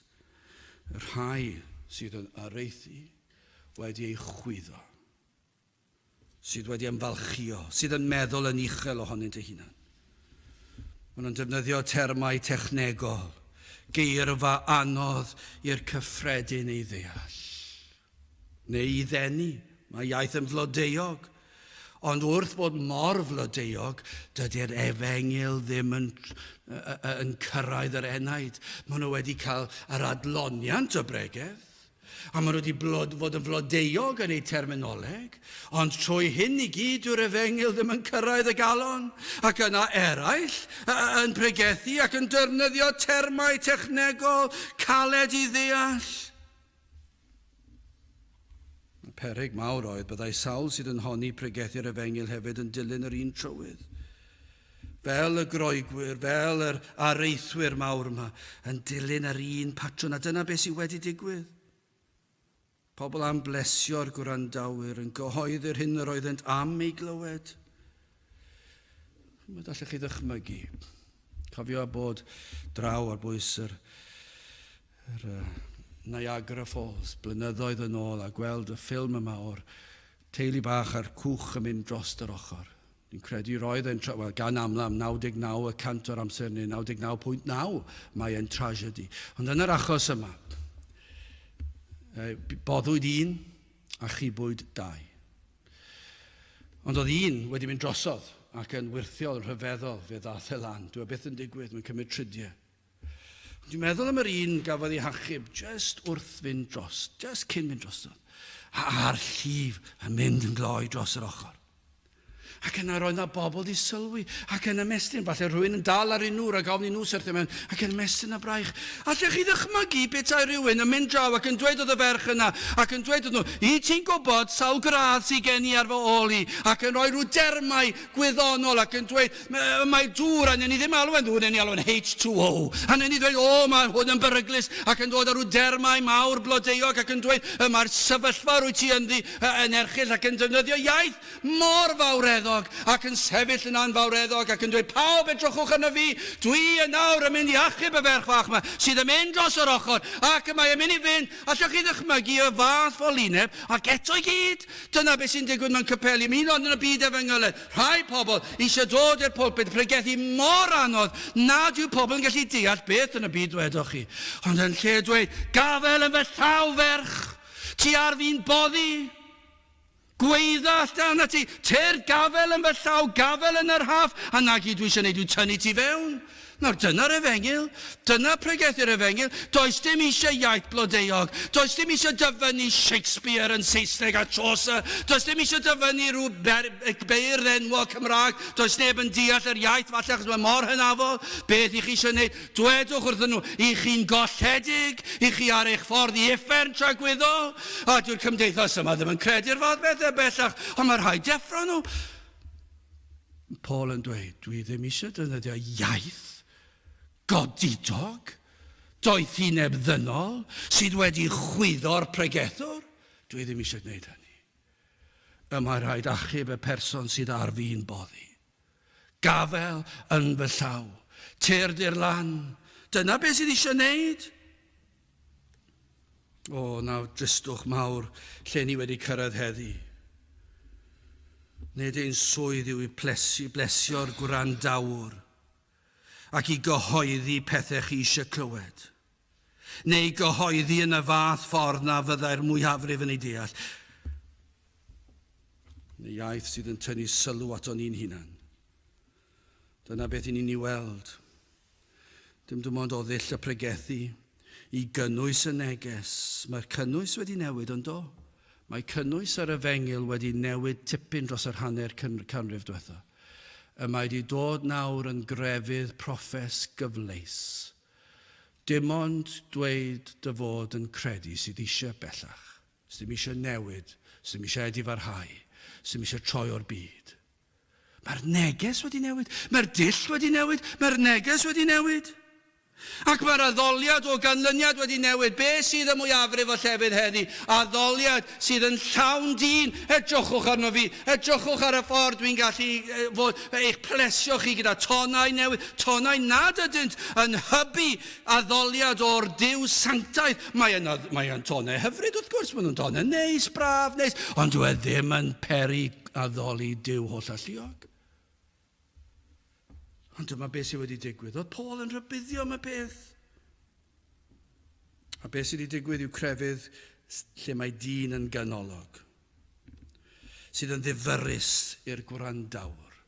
A: Y rhai sydd yn areithu wedi eu chwyddo, sydd wedi ymfalchïo, sydd yn meddwl yn uchel ohonynt eu hunan. Maen nhw'n defnyddio termau technegol, geirfa anodd i'r cyffredin ei ddeall, neu i ddenu. Mae iaith yn flodeuog, ond wrth fod mor flodeuog, dydy'r efengyl ddim yn, yn cyrraedd yr enaid. Maen nhw wedi cael yr adloniant o bregeth, A maen nhw wedi blod, fod yn flodeuog yn eu terminoleg, ond trwy hyn i gyd dyw'r efengyl ddim yn cyrraedd y galon. Ac yna eraill yn pregethu ac yn defnyddio termau technegol caled i ddeall. Y peryg mawr oedd byddai sawl sydd yn honni pregethu'r efengyl hefyd yn dilyn yr un trywydd. Fel y Groegwyr, fel yr areithwyr mawr yma, yn dilyn yr un patrwn, a dyna beth sydd wedi digwydd. Pobl am blesio'r gwrandawyr yn cyhoeddi'r hyn yr oeddent am ei glywed. Chimod, allech chi ddychmygu. Cofio bod draw ar bwys yr, yr uh, Niagara Falls blynyddoedd yn ôl a gweld y ffilm yma o'r teulu bach a'r cwch yn mynd dros yr ochr. Dwi'n credu roedd e'n, wel, gan amla am 99 y cant o'r amser neu 99.9 mae e'n tragedy. Ond yn yr achos yma, boddwyd un a chibwyd dau. Ond oedd un wedi mynd drosodd ac yn wyrthiol, yn rhyfeddol, fe ddaeth e lan. Dwi e byth yn digwydd, mae'n cymryd tridiau. Ond dwi'n meddwl am yr un gafodd ei hachub just wrth fynd dros, just cyn mynd drosodd. A'r llif yn mynd yn gloi dros yr ochr. Ac yna roedd 'na bobl 'di sylwi ac yn ymestyn, falle rhywun yn dal ar un nhw rhag ofn i nhw syrthio mewn, ac yn ymestyn y braich. Allech chi ddychmygu petai rhywun yn mynd draw ac yn dweud wrth y ferch yna, ac yn dweud wrth nhw, i ti'n gwybod sawl gradd sydd gen i ar fy ôl i, ac yn rhoi rhyw dermau gwyddonol ac yn dweud, mae dŵr, a newn ni ddim alw e'n ddŵr, newn ni alw e'n H2O. A newn ni ddweud, o, mae hwn yn beryglus, ac yn dod â rhyw dermau mawr blodeuog ac yn dweud, y mae'r sefyllfa rwyt ti ynddi yn erchyll ac yn defnyddio iaith mor fawreddog. anfawreddog ac yn sefyll yn anfawreddog ac yn dweud, Pawb, edrychwch arno fi, dwi yn awr yn mynd i achub y ferch fach 'ma sydd yn mynd dros yr ochr ac y mae yn mynd i fynd. Allwch chi ddychmygu y fath folineb? Ac eto i gyd, dyna beth sy'n digwydd mewn capeli, hyd yn oed yn y byd efengylaidd. Rhai pobl eisiau dod i'r pulpit pregethu mor anodd nad yw pobl yn gallu deall beth yn y byd ddwedoch chi. Ond yn lle dweud, Gafel yn fy llaw, ferch, ti ar fin boddi. Gweidda allan ati, Tyrd, gafel yn fy llaw, gafel yn yr rhaff, a 'na gyd dwi eisiau neud yw tynnu ti fewn. Nawr, dyna'r efengyl. Dyna pregethu'r efengyl. Does dim eisiau iaith blodeuog. Does dim eisiau dyfynnu Shakespeare yn Saesneg a Chaucer. Does dim eisiau dyfynnu rhyw beirdd enwog Cymraeg. Does neb yn deall yr iaith falle achos mae mor hynafol. Beth i chi eisiau wneud? Dwedwch wrthyn nhw, i chi'n golledig, i chi ar eich ffordd i uffern tragwyddol. A dyw'r cymdeithas yma ddim yn credu'r fath bethau bellach, ond mae rhaid deffro nhw. Paul yn dweud, dwi ddim eisiau defnyddio iaith godidog, doethineb ddynol sydd wedi chwyddo'r pregethwr. Dwi ddim eisiau gwneud hynny. Y mae rhaid achub y person sydd ar fin boddi. Gafel yn fy llaw. Tyrd i'r lan. Dyna beth sydd eisiau wneud. O, nawr dristwch mawr lle ni wedi cyrraedd heddi. Nid ein swydd yw i plesu, blesio'r gwrandawr ac i gyhoeddi pethau chi eisiau clywed, neu gyhoeddi yn y fath ffordd na fyddai'r mwyafrif yn ei deall. Neu iaith sydd yn tynnu sylw ato ni'n hunan. Dyna beth i ni'n ei weld. Dim dim ond o ddull y pregethu i gynnwys y neges. Mae'r cynnwys wedi newid, yn do? Mae cynnwys yr efengyl wedi newid tipyn dros yr hanner canrif diwetha. Y mae wedi dod nawr yn grefydd proffes gyfleus. Dim ond dweud dy fod yn credu sydd eisiau bellach. Sdim eisiau newid, sdim eisiau edifarhau, sdim eisiau troi o'r byd. Mae'r neges wedi newid, mae'r dull wedi newid, mae'r neges wedi newid. Ac mae'r addoliad o ganlyniad wedi newid. Be sydd y mwyafrif o llefydd heddi? Addoliad sydd yn llawn dyn. Edrychwch arno fi. Edrychwch ar y ffordd dwi'n gallu fod eich plesio chi gyda tonau newydd, tonau nad ydynt yn hybu Addoliad o'r Duw sanctaidd. Mae yna, mae yn tonau hyfryd wrth gwrs, maen nhw'n tonau neis, braf, neis, ond dyw e ddim yn peri addoli Duw hollalluog. Ond dyma beth sydd wedi digwydd. Oedd Paul yn rhybuddio am y peth. A beth sydd wedi digwydd yw crefydd lle mae dyn yn ganolog, sydd yn ddifyrrus i'r gwrandawr.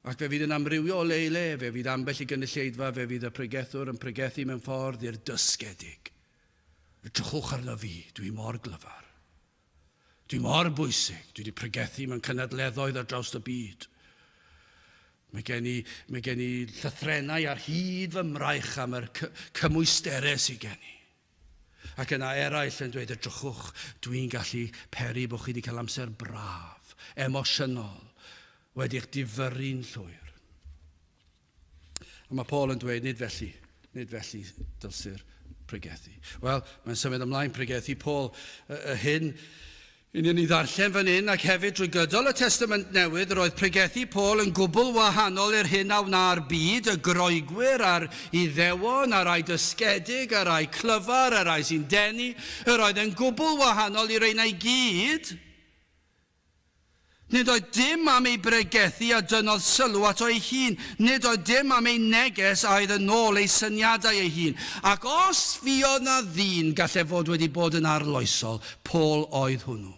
A: Ac fe fydd yn amrywio o le i le, fe fydd ambell i gynulleidfa, fe fydd y pregethwr yn pregethu mewn ffordd i'r dysgedig. Edrychwch arno fi, dwi mor glyfar. Dwi mor bwysig, dwi wedi pregethu mewn cynadleddoedd ar draws y byd. Mae gen i, mae gen i llythrennau ar hyd fy mraich am yr cymwysterau sydd gen i. Ac yna eraill yn dweud, edrychwch, dwi'n gallu peri bod chi wedi cael amser braf, emosiynol, wedi'ch difyrru'n llwyr. A mae Paul yn dweud, nid felly, nid felly dylsir pregethu. Wel, mae'n symud ymlaen pregethu Paul y hyn I ni ddarllen fan hyn, ac hefyd drwy gydol y Testament Newydd, roedd pregethu Paul yn gwbl wahanol i'r hyn a wna'r byd, y Groegwyr a'r Iddewon, a'r rai dysgedig, a'r rai clyfar, a'r rai sy'n denu. Yr oedd yn gwbl wahanol i reina i gyd. Nid oedd dim am ei bregethu a dynnodd sylw ato ei hun. Nid oedd dim am ei neges a oedd yn ôl ei syniadau ei hun. Ac os fuodd 'na ddyn gallai fod wedi bod yn arloesol, Paul oedd hwnnw.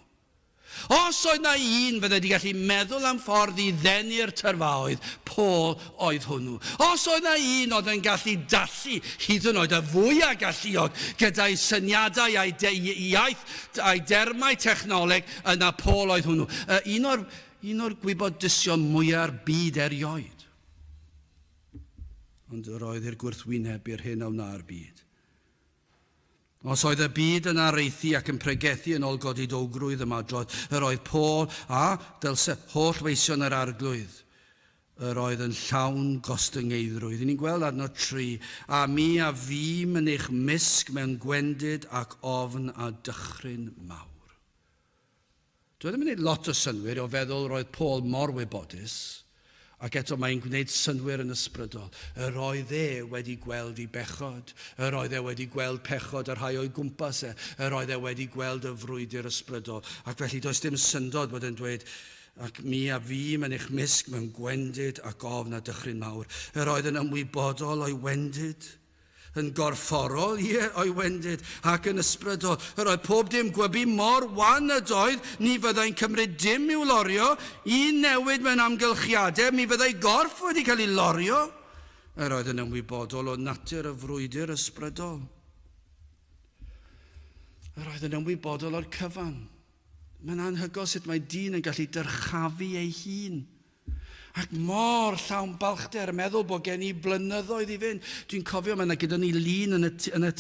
A: Os oedd 'na un fyddai wedi gallu meddwl am ffordd i ddenu'r tyrfaoedd, Paul oedd hwnnw. Os oedd 'na un oedd yn gallu dallu hyd yn oed y fwya galluog gyda'i syniadau a'i iaith a'i dermau technoleg, yna Paul oedd hwnnw. Un o'r, un o'r gwybodusion mwya'r byd erioed. Ond yr oedd i'r gwrthwyneb i'r hyn a wna'r byd. Os oedd y byd yn areithu ac yn pregethu yn ôl godidowgrwydd ymadrodd, yr oedd Paul a, dylse, holl weision yr Arglwydd, yr oedd yn llawn gostyngeiddrwydd. Ni'n gweld adnod 3, A mi a fûm yn eich mysg mewn gwendid ac ofn a dychryn mawr. Dwi ddim yn gwneud lot o synnwyr o feddwl roedd Paul mor wybodus, ac eto mae'n gwneud synnwyr yn ysbrydol. Yr oedd e wedi gweld ei bechod. Yr oedd e wedi gweld pechod y rhai o'i gwmpas e. Yr oedd e wedi gweld y frwydr ysbrydol. Ac felly does dim syndod bod e'n dweud, Ac mi a fûm yn eich mysg mewn gwendid ac ofn a dychryn mawr. Yr oedd yn ymwybodol o'i wendid. Yn gorfforol, ie, o'i wendid, ac yn ysbrydol. Yr oedd pob dim gwybu mor wan ydoedd, ni fyddai'n cymryd dim i'w lorio, un newid mewn amgylchiadau, mi fyddai gorff wedi cael ei lorio. Yr oedd yn ymwybodol o natur y frwydr ysbrydol. Yr oedd yn ymwybodol o'r cyfan. Mae'n anhygoel sut mae dyn yn gallu dyrchafu ei hun. Ac mor llawn balchder, yn meddwl bod gen i blynyddoedd i fynd. Dwi'n cofio mae yna gyda ni lun yn y, yn y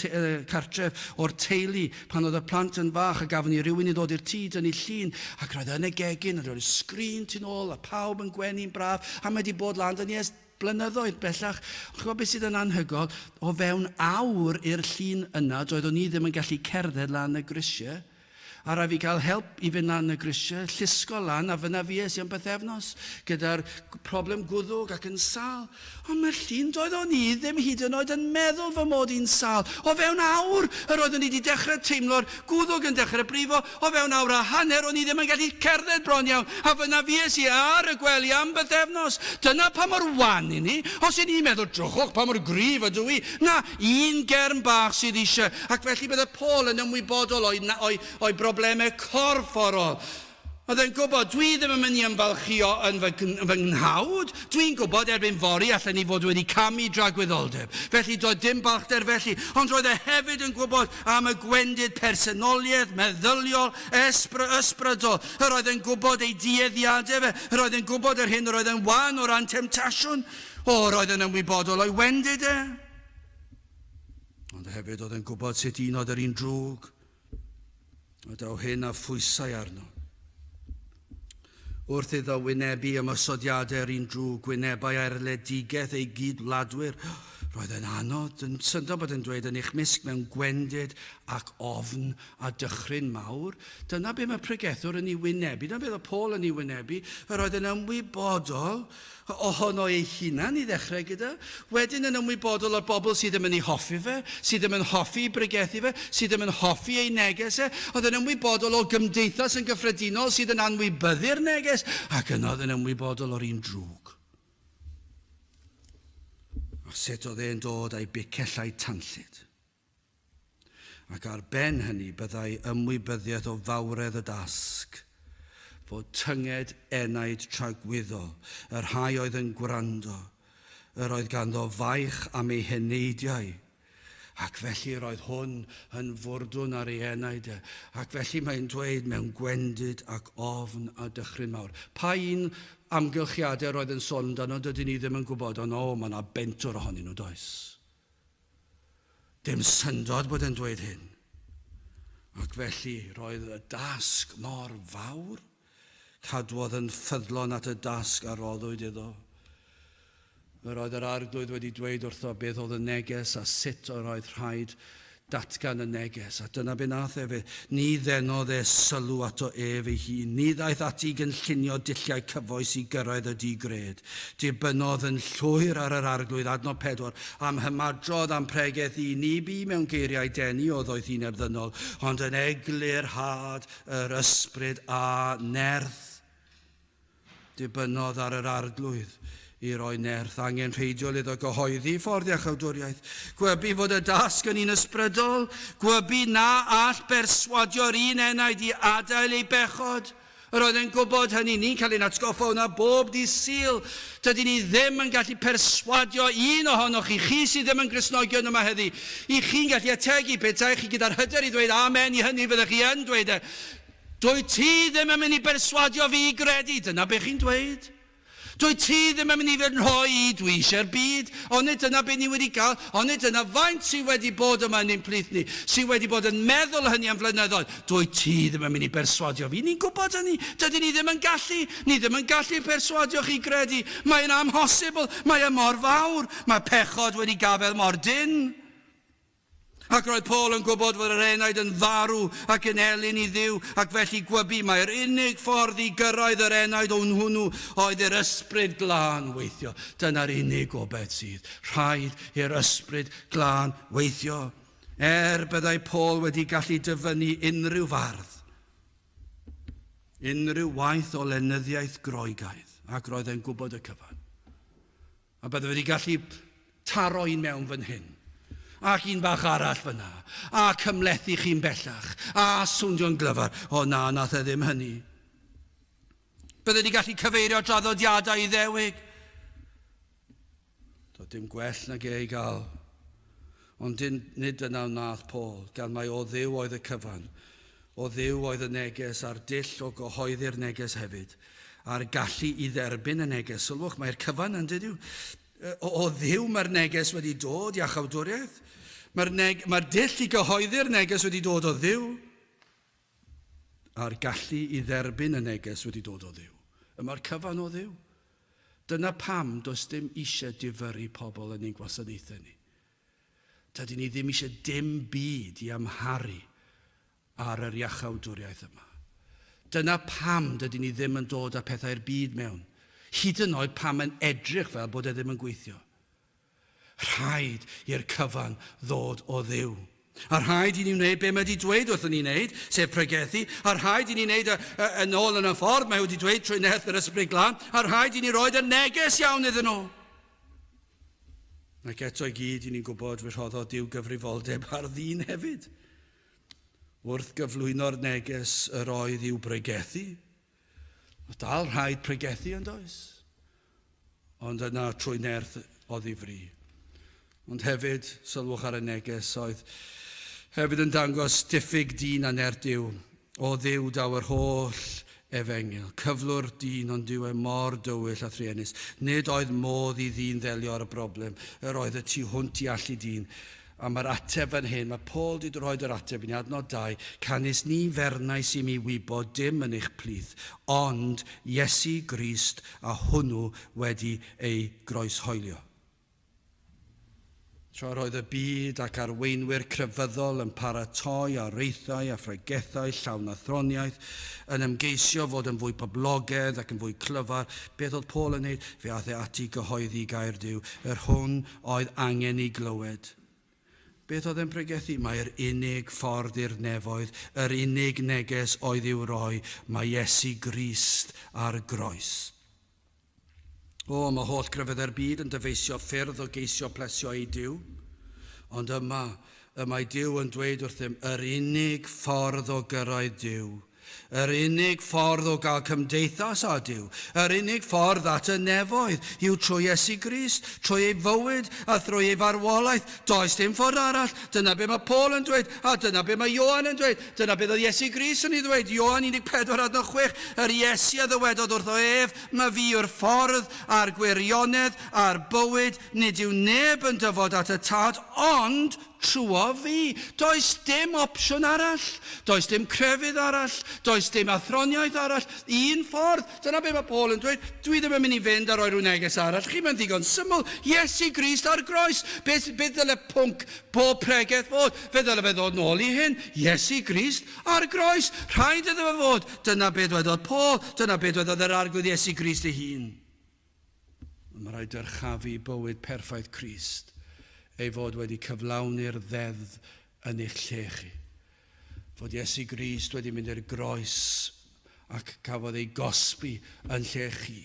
A: cartref o'r teulu pan oedd y plant yn fach a gafon ni rhywun i ddod i'r tŷ dynnu llun ac roedd yn y gegin, roedd y sgrin tu nôl a pawb yn gwenu'n braf a mae wedi bod lan 'da ni ers blynyddoedd bellach. Ond ch'mod beth sydd yn anhygoel? O fewn awr i'r llun yna doeddwn i ddim yn gallu cerdded lan y grisiau. A rhaid fi gael help i fynd lan y grisiau, llusgo lan, a fyna fues i am bythefnos, gyda'r problem gwddwg ac yn sâl. Ond mae'r llun, doeddwn i ddim hyd yn oed yn meddwl fy mod i'n sâl. O fewn awr, yr oeddwn i wedi dechrau teimlo'r gwddwg yn dechrau brifo. O fewn awr a hanner, o'n i ddim yn gallu cerdded bron iawn, a fyna fues i ar y gwely am bythefnos. Dyna pa mor wan i ni. Os i ni'n meddwl, drychwch pa mor gryf ydw i. Na, un germ bach sydd eisiau, ac felly bydde Paul yn ymwybodol o'i, o'i, o'i broblemau corfforol. Oedd e'n gwybod, dwi ddim yn mynd i ymfalchïo yn fy, fy nghnawd. Dwi'n gwybod erbyn fory allen ni fod wedi camu dragwyddoldeb. Felly doedd dim balchder felly. Ond roedd e hefyd yn gwybod am y gwendid personoliaeth, meddyliol, esbry, ysbrydol. Yr oedd e'n gwybod ei dueddiadau fe. Yr oedd e'n gwybod yr hyn yr oedd e'n wan o ran temtasiwn. O, roedd yn ymwybodol o'i wendid e. Ond hefyd oedd yn gwybod sut un oedd yr un drwg. A daw hyn â phwysau arno. Wrth iddo wynebu ymosodiadau'r un drwg, wynebai erledigaeth ei gyd-wladwyr. Roedd yn anodd, yn syndod bod yn dweud yn eich mysg mewn gwendid ac ofn a dychryn mawr. Dyna be mae pregethwr yn ei wynebu, dyna beth oedd Paul yn ei wynebu. Yr oedd yn ymwybodol ohono ei hunan i ddechrau gyda, wedyn yn ymwybodol o'r bobl sydd ddim yn ei hoffi fe, sydd ddim yn hoffi ei bregethu fe, sydd ddim yn hoffi ei neges e, oedd yn ymwybodol o gymdeithas yn gyffredinol sydd yn anwybyddu'r neges, ac yna oedd yn ymwybodol o'r un drwg. A sut oedd e'n dod a'i bicellau tanllyd. Ac ar ben hynny byddai ymwybyddiaeth o fawredd y dasg, fod tynged enaid tragwyddol y rhai oedd yn gwrando, yr oedd ganddo faich am ei heneidiau, ac felly yr oedd hwn yn fwrdwn ar ei enaid e, ac felly mae'n dweud mewn gwendid ac ofn a dychryn mawr. Pa un amgylchiadau roedd yn sôn amdano dydyn ni ddim yn gwybod, ond o, mae yna bentwr ohonyn nhw, does? Dim syndod bod e'n dweud hyn. Ac felly roedd y dasg mor fawr. Cadwodd yn ffyddlon at y dasg a roddwyd iddo. Yr oedd yr arglwydd wedi dweud wrtho beth oedd y neges a sut yr oedd rhaid datgan y neges, a dyna be nath e fe. Ni ddenodd e sylw ato ef ei hun. Ni ddaeth ati i gynllunio dulliau cyfoes i gyrraedd y di-gred. Dibynodd yn llwyr ar yr Arglwydd, adnod 4, am hymadrodd am pregeth i ni bu mewn geiriau denu o ddoethineb ddynol, ond yn eglurhad yr ysbryd a nerth. Dibynodd ar yr Arglwydd i roi nerth angenrheidiol iddo gyhoeddi ffordd iachawdwriaeth. Gwybu fod y dasg yn un ysbrydol, gwybu na all berswadio'r un enaid i adael ei bechod. Yr oedd e'n gwybod hynny. Ni'n cael ein atgoffa o hwnna bob dydd Sul. Dydyn ni ddim yn gallu perswadio un ohonoch chi, chi sydd ddim yn Gristnogion yma heddi, i chi'n gallu ategu petai chi gyda'r hyder i ddweud amen i hynny, fyddech chi yn dweud e. Dwyt ti ddim yn mynd i berswadio fi i gredu. Dyna be chi'n dweud. Dwyt ti ddim yn mynd i fy nrhoi i, dwi eisiau'r byd. Onid dyna be ni wedi cael? Onid dyna faint sydd wedi bod yma yn ein plith ni, sydd wedi bod yn meddwl hynny am flynyddoedd? Dwyt ti ddim yn mynd i berswadio fi. Ni'n gwybod hynny. Dydyn ni ddim yn gallu. Ni ddim yn gallu perswadio chi gredu. Mae'n amhosibl. Mae e mor fawr. Mae pechod wedi gafael mor dynn. Ac roedd Paul yn gwybod fod yr enaid yn farw ac yn elyn i Dduw, ac felly gwybu mai'r unig ffordd i gyrraedd yr enaid o'n hwnnw oedd i'r Ysbryd Glân weithio. Dyna'r unig obaith sydd. Rhaid i'r Ysbryd Glân weithio. Er byddai Paul wedi gallu dyfynnu unrhyw fardd, unrhyw waith o lenyddiaeth Groegaidd, ac roedd e'n gwybod y cyfan. A bydde wedi gallu taro un mewn fan hyn, ac un bach arall fyna, a cymhlethu chi'n bellach, a swnio'n glyfar. O na, nath e ddim hynny. Bydde wedi gallu cyfeirio draddodiadau Iddewig. Doedd dim gwell nag e i gael. Ond dyn, nid dyna wnaeth Paul, gan mai o Dduw oedd y cyfan. O Dduw oedd y neges a'r dull o gyhoeddi'r neges hefyd, a'r gallu i dderbyn y neges. Sylwch, mae'r cyfan yn dydyw. O, o Dduw mae'r neges wedi dod, iachawdwriaeth. Mae'r, neg, mae'r dull i gyhoeddi'r neges wedi dod o Dduw, a'r gallu i dderbyn y neges wedi dod o Dduw. Y mae'r cyfan o Dduw. Dyna pam does dim eisiau difyrru pobl yn ein gwasanaethau ni. Dydyn ni ddim eisiau dim byd i amharu ar yr iachawdwriaeth yma. Dyna pam dydyn ni ddim yn dod â pethau'r byd mewn, hyd yn oed pam mae'n edrych fel bod e ddim yn gweithio. Rhaid i'r cyfan ddod o Dduw. A rhaid i ni wneud be mae wedi dweud wrthyn ni wneud, sef pregethu, a rhaid i ni wneud y, y, yn ôl yn y ffordd mae wedi dweud trwy nerth yr Ysbryd Glân, a rhaid i ni roed y neges iawn iddyn nhw. Ac eto i gyd, i ni'n gwybod fe rhoddodd Duw gyfrifoldeb ar ddyn hefyd. Wrth gyflwyno'r neges yr oedd i'w bregethu, Mae dal rhaid pregethu yn does? Ond yna trwy nerth o ddifri. Ond hefyd, sylwch ar y neges oedd hefyd yn dangos diffyg dyn a nerth Duw. O Dduw daw yr holl efengyl. Cyflwr dyn ond dyw e mor dywyll a thruenus. Nid oedd modd i ddyn ddelio ar y broblem. Yr oedd y tu hwnt i allu dyn. A mae'r ateb fan hyn, mae Paul 'di rhoid yr ateb i ni, adnod 2, Canys ni fernais i mi wybod dim yn eich plith, ond Iesu Grist a hwnnw wedi ei groeshoelio. Tra roedd y byd ac arweinwyr crefyddol yn paratoi areithau a phregethau llawn athroniaeth, yn ymgeisio fod yn fwy poblogedd ac yn fwy clyfar, beth oedd Paul yn wneud? Fe aeth e ati i gyhoeddi gair Duw, yr hwn oedd angen ei glywed. Beth oedd e'n pregethu? Mae'r unig ffordd i'r nefoedd, yr unig neges oedd i'w roi, mae Iesu Grist ar groes. O, mae holl grefyddau'r byd yn dyfeisio ffyrdd o geisio plesio eu Duw. Ond yma, y mae Duw yn dweud wrthym yr unig ffordd o gyrraedd Duw Yr unig ffordd o gael cymdeithas â Duw, yr unig ffordd at y nefoedd, yw trwy Iesu Grist, trwy ei fywyd a thrwy ei farwolaeth. Does dim ffordd arall. Dyna be mae Paul yn dweud, a dyna be mae Ioan yn dweud. Dyna beth oedd Iesu Grist yn ei ddweud, Ioan 14 adnod 6, Yr Iesu a ddywedodd wrtho ef, Ma fi yw'r ffordd, a'r gwirionedd, a'r bywyd, nid yw neb yn dyfod at y Tad, ond Trwodd fi. Does dim opsiwn arall. Does dim crefydd arall. Does dim athroniaeth arall. Un ffordd. Dyna be mae Paul yn dweud. Dwi ddim yn mynd i fynd a rhoi rhyw neges arall. Chi, mae'n ddigon syml. Iesu Grist ar groes. Beth, beth ddyle pwnc pob pregeth fod? Fe ddyle fe ddod nôl i hyn. Iesu Grist ar groes. Rhaid iddo fe fod. Dyna be dwedodd Paul. Dyna be dwedodd yr Arglwydd Iesu Grist ei hun. Ond mae rhaid dyrchafu bywyd perffaith Crist, ei fod wedi cyflawni'r ddeddf yn eich lle chi. Fod Iesu Grist wedi mynd i'r groes ac cafodd ei gosbi yn lle chi.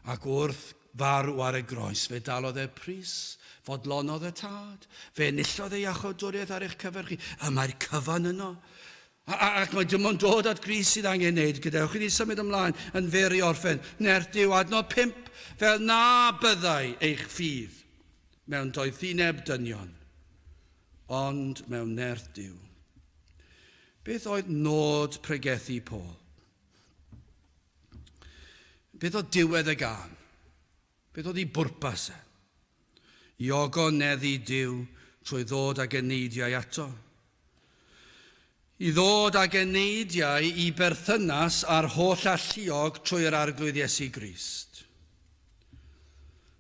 A: Ac wrth farw ar y groes, fe dalodd e pris, fodlonodd y Tad, fe enillodd ei iachawdwriaeth ar eich cyfer chi. Y mae'r cyfan yno. Ac mae dim ond dod at Grist sydd angen wneud. Gadewch i ni symud ymlaen yn fyr i orffen. Nerth Duw, adnod 5, fel na byddai eich ffydd mewn doethineb dynion, ond mewn nerth Duw. Beth oedd nod pregethu Paul? Beth oedd diwedd y gân? Beth oedd ei bwrpas e? I ogoneddu Duw trwy ddod ag eneidiau ato. I ddod ag eneidiau i berthynas â'r holl alluog trwy yr Arglwydd Iesu Grist.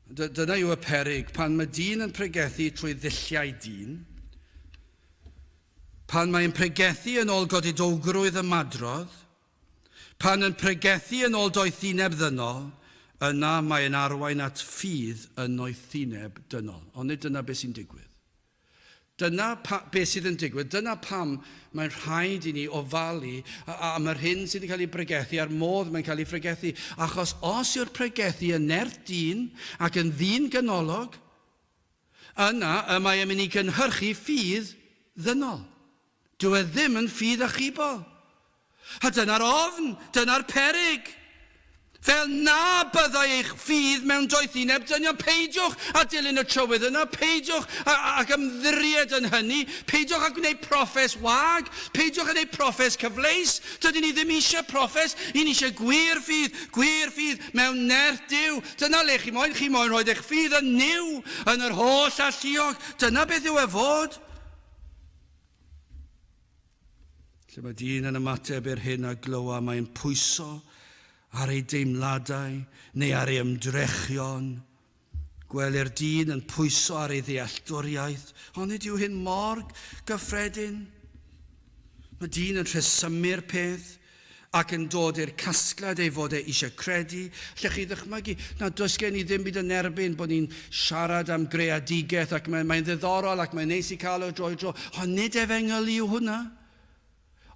A: Dyna yw y peryg, pan mae dyn yn pregethu trwy ddulliau dyn, Pan mae'n pregethu yn ôl godidowgrwydd ymadrodd, pan yn pregethu yn ôl doethineb ddynol, yna mae'n arwain at ffydd yn noethineb dynol. Ond nid dyna beth sy'n digwydd. Dyna pa, beth sydd yn digwydd. Dyna pam mae'n rhaid i ni ofalu am yr hyn sydd yn cael ei bregethu a'r modd mae'n cael ei phregethu. Achos os yw'r pregethu yn nerth dyn ac yn ddyn ganolog, yna y mae e'n mynd i gynhyrchu ffydd ddynol. Dyw e ddim yn ffydd achubol. A dyna'r ofn, dyna'r peryg. Fel na byddai eich ffydd mewn doethineb dynion, peidiwch â dilyn y trywydd yna, peidiwch ag ymddiried yn hynny, peidiwch â gwneud proffes wag, peidiwch â gwneud proffes cyfleus. Dydyn ni ddim eisiau proffes, i ni eisiau gwir ffydd, gwir ffydd mewn nerth Duw. Dyna le chi moyn, chi moyn rhoi eich ffydd yn Nuw, yn yr holl alluog. Dyna beth yw e fod. Lle mae dyn yn ymateb i'r hyn a glywa, mae'n pwyso ar ei deimladau neu ar ei ymdrechion. Gwelir dyn yn pwyso ar ei ddealltwriaeth, ond nid yw hyn mor gyffredin. Mae dyn yn rhesymu'r peth ac yn dod i'r casgliad ei fod e eisiau credu. Lle chi ddychmygu, na does gen i ddim byd yn erbyn bod ni'n siarad am greadigaeth ac mae'n mae ddiddorol ac mae'n neis i cael o dro i dro, ond nid efengyl yw hwnna.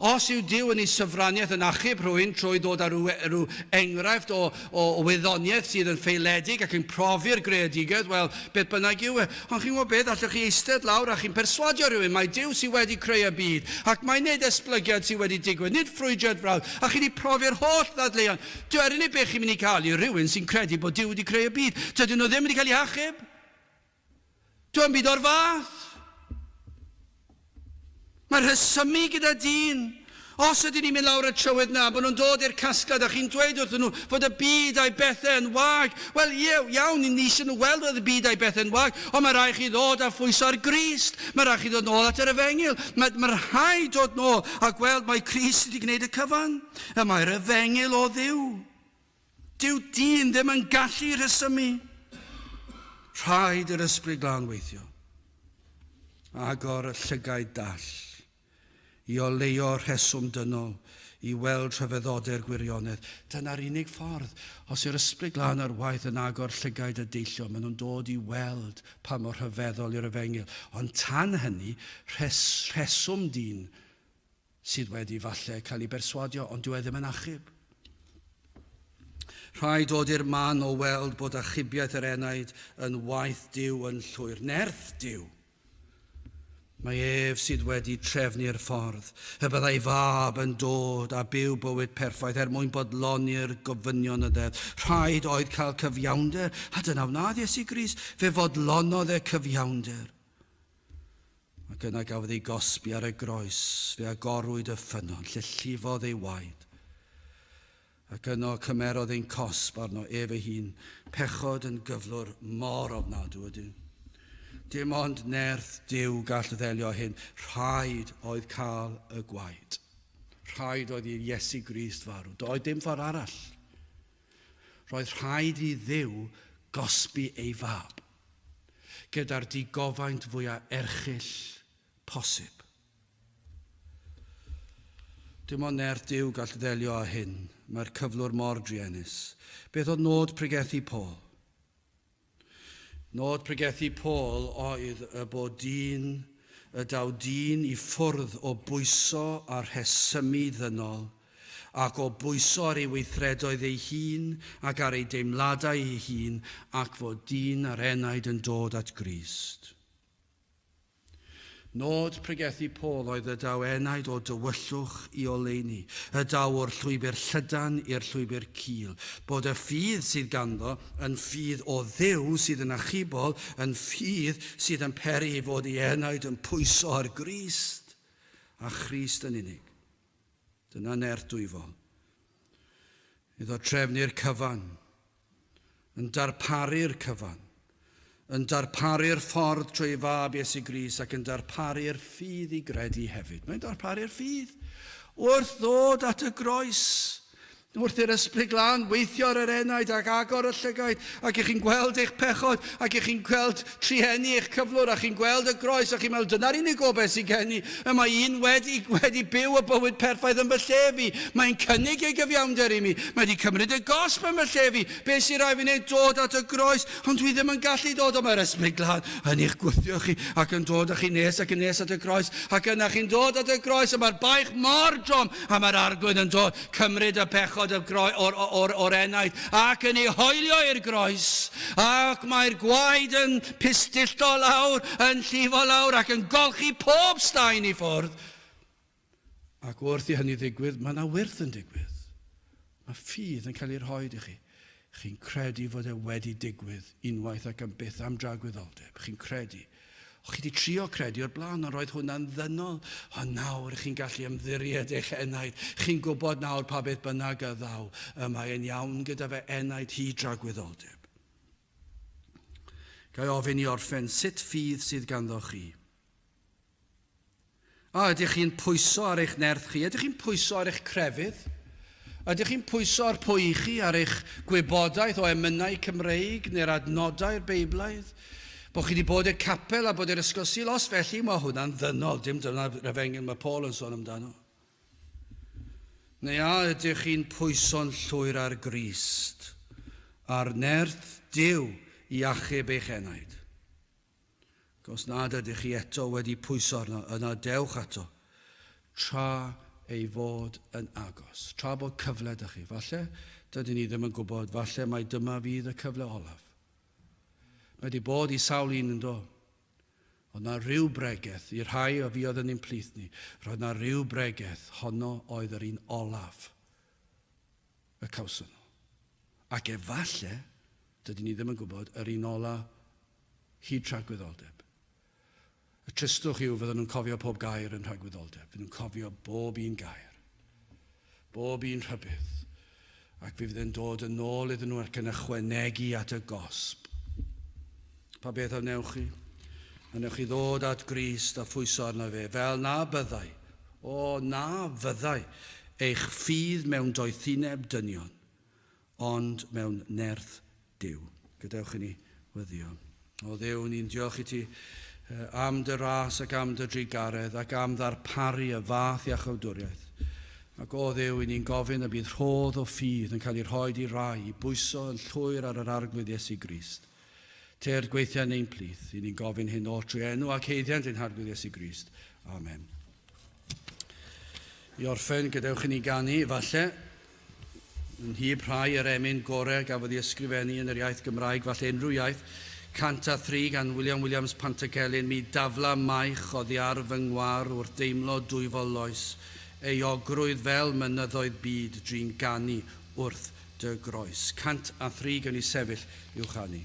A: Os yw Duw yn ei syfraniaeth yn achub rhywun trwy ddod â rhyw, rhyw enghraifft o, o, o wyddoniaeth sydd yn ffeiledig ac yn profi'r greadigaeth, wel, beth bynnag yw e. Ond chi'n gwybod beth, allwch chi eistedd lawr a chi'n perswadio rhywun mai Duw sydd wedi creu y byd, ac mai nid esblygiad sydd wedi digwydd, nid ffrwydrad frawd, a chi wedi profi'r holl ddadleuon. Dyw e'r unig beth chi'n mynd i cael yw rhywun sy'n credu bod Duw wedi creu y byd. Dydyn nhw ddim wedi cael eu hachub. Dyw e'm byd o'r fath. Mae rhesymu gyda dyn. Os ydyn ni'n mynd lawr y trywydd na, bod nhw'n dod i'r casgliad a chi'n dweud wrthyn nhw fod y byd a'i bethau yn wag. Wel, ie, iawn, ni eisiau nhw weld fod y byd a'i bethau yn wag, ond mae rhaid chi ddod a phwyso ar Grist. Mae rhaid chi ddod nôl at yr efengyl. Mae, mae rhaid dod nôl a gweld mai Crist sydd wedi gwneud y cyfan. Y mae'r efengyl o Dduw. Dyw dyn ddim yn gallu rhesymu. Rhaid i'r Ysbryd Glân weithio. Agor y llygaid dall i oleuo rheswm dynol i weld rhyfeddodau'r gwirionedd. Dyna'r unig ffordd. Os yw'r Ysbryd Glân ar waith yn agor llygaid y deillio, maen nhw'n dod i weld pa mor rhyfeddol yw'r efengyl. Ond tan hynny, rhes, rheswm dyn sydd wedi falle cael ei berswadio, ond dyw e ddim yn achub. Rhaid dod i'r man o weld bod achubiaeth yr enaid yn waith Duw yn llwyr. Nerth Duw. Mae ef sydd wedi trefnu'r ffordd y byddai fab yn dod a byw bywyd perffaith er mwyn bodloni'r gofynion y ddeddf. Rhaid oedd cael cyfiawnder, a dyna wnadd Iesu Grist. Fe fodlonodd e cyfiawnder. Ac yna gafodd ei gosbi ar y groes, fe agorwyd y ffynnon lle llifodd ei waed. Ac yno cymerodd ein cosb arno ef ei hun, pechod yn gyflwr mor ofnadw ydyw. Dim ond nerth Duw gall ddelio hyn, rhaid oedd cael y gwaed. Rhaid oedd i Iesu Grist farw. Doedd dim ffordd arall. Roedd rhaid i Dduw gosbi ei fab gyda'r digofaint fwya erchyll posib. Dim ond nerth Duw gall ddelio â hyn, mae'r cyflwr mor druenus. Beth oedd nod pregethu Paul? Nod pregethu Paul oedd y bod dyn, y daw dyn i ffwrdd o bwyso a rhesymu ddynol, ac o bwyso ar ei weithredoedd ei hun ac ar ei deimladau ei hun, ac fod dyn a'r enaid yn dod at Grist. Nod pregethu Paul oedd y daw enaid o dywyllwch i oleuni, y daw o'r llwybr llydan i'r llwybr cul, bod y ffydd sydd ganddo yn ffydd o Dduw sydd yn achubol, yn ffydd sydd yn peri ei fod ei enaid yn pwyso ar Grist, a Christ yn unig. Dyna nerth dwyfol. Iddo trefnu'r cyfan, yn darparu'r cyfan, yn darparu'r ffordd trwy ei fab Iesu Grist ac yn darparu'r ffydd i gredu hefyd. Mae'n darparu'r ffydd. Wrth ddod at y groes, Wrth i'r Ysbryd Glân weithio ar yr enaid ac agor y llygaid, ac ych chi'n gweld eich pechod, ac ych chi'n gweld trueni eich cyflwr, a chi'n gweld y groes, a chi'n meddwl, dyna'r unig gobaith sydd gen i. Y mae un wedi, wedi byw y bywyd perffaith yn fy lle fi. Mae'n cynnig ei gyfiawnder i mi. Mae wedi cymryd y gosb yn fy lle fi. Be sy'n rhaid fi wneud? Dod at y groes. Ond dwi ddim yn gallu dod, ond mae'r Ysbryd Glân yn eich gwthio chi ac yn dod â chi nes ac yn nes at y groes. Ac yna chi'n dod at y groes, a mae'r baich mor drom, a mae'r Arglwydd yn dod, cymryd y pechod o'r, or, or, or enaid ac yn ei hoelio i'r groes. Ac mae'r gwaed yn pistillto lawr, yn llifo lawr ac yn golchi pob staen i ffwrdd. Ac wrth i hynny ddigwydd, mae yna wyrth yn digwydd. Mae ffydd yn cael ei rhoi i chi. Chi'n credu fod e wedi digwydd unwaith ac am byth am dragwyddoldeb. Chi'n credu. O, chi wedi trio credu o'r blaen, ond roedd hwnna'n ddynol. Ond nawr chi'n gallu ymddiried eich enaid. Chi'n gwybod nawr pa beth bynnag a ddaw. Y mae'n iawn gyda fe enaid hi dragwyddoldeb. Ga i ofyn i orffen, sut ffydd sydd ganddo chi? A ydych chi'n pwyso ar eich nerth chi? Ydych chi'n pwyso ar eich crefydd? Ydych chi'n pwyso ar pwy i chi, ar eich gwybodaeth o emynau Cymreig neu'r adnodau'r Beiblaidd? Bod chi wedi bod i'r capel a bod i'r ysgol Sul? Os felly, mae hwnna'n ddynol, dim dyna'r efengyl mae Paul yn sôn amdano. Neu a ydych chi'n pwyso'n llwyr ar Grist, ar nerth Duw i achub eich enaid? Ac os nad ydych chi eto wedi pwyso arno, yna dewch ato, tra ei fod yn agos, tra bod cyfle 'da chi. Falle, dydyn ni ddim yn gwybod, falle mai dyma fydd y cyfle olaf. Mae wedi bod i sawl un yn do. Oedd na rhyw bregeth, i'r rhai o fuodd yn ein plith ni, roedd na rhyw bregeth, honno oedd yr un olaf y cawson nhw. Ac efalle, dydyn ni ddim yn gwybod, yr un ola hyd tragwyddoldeb. Y tristwch yw fydden nhw'n cofio pob gair yn nhragwyddoldeb. Fydden nhw'n cofio bob un gair, bob un rhybudd, ac fe fydd e'n dod yn ôl iddyn nhw ac yn ychwanegu at y gosb. Pa beth a wnewch chi? A wnewch chi ddod at Grist a phwyso arno fe, fel na byddai, o, na fyddai, eich ffydd mewn doethineb dynion, ond mewn nerth Duw. Gadewch i ni weddïo. O Dduw, ni'n diolch i ti am dy ras ac am dy drugaredd ac am ddarparu y fath iachawdwriaeth. Ac o Dduw, i ni'n gofyn y bydd rhodd o ffydd yn cael ei rhoi i rai i bwyso yn llwyr ar yr Arglwydd Iesu Grist. Tyrd gweithio yn ein plith, i ni'n gofyn hyn oll trwy enw ac haeddiant ein Harglwydd Iesu Grist. Amen. I orffen, gadewch i ni ganu, falle, yn nhyb rhai yr emyn gorau gafodd ei ysgrifennu yn yr iaith Gymraeg, falle unrhyw iaith, 103 gan William Williams Pantycelyn, mi dafla maich oddi ar fy ngwar wrth deimlo dwyfol loes, euogrwydd fel mynyddoedd byd drin ganu wrth dy groes. 103 gawn ni sefyll i'w chanu.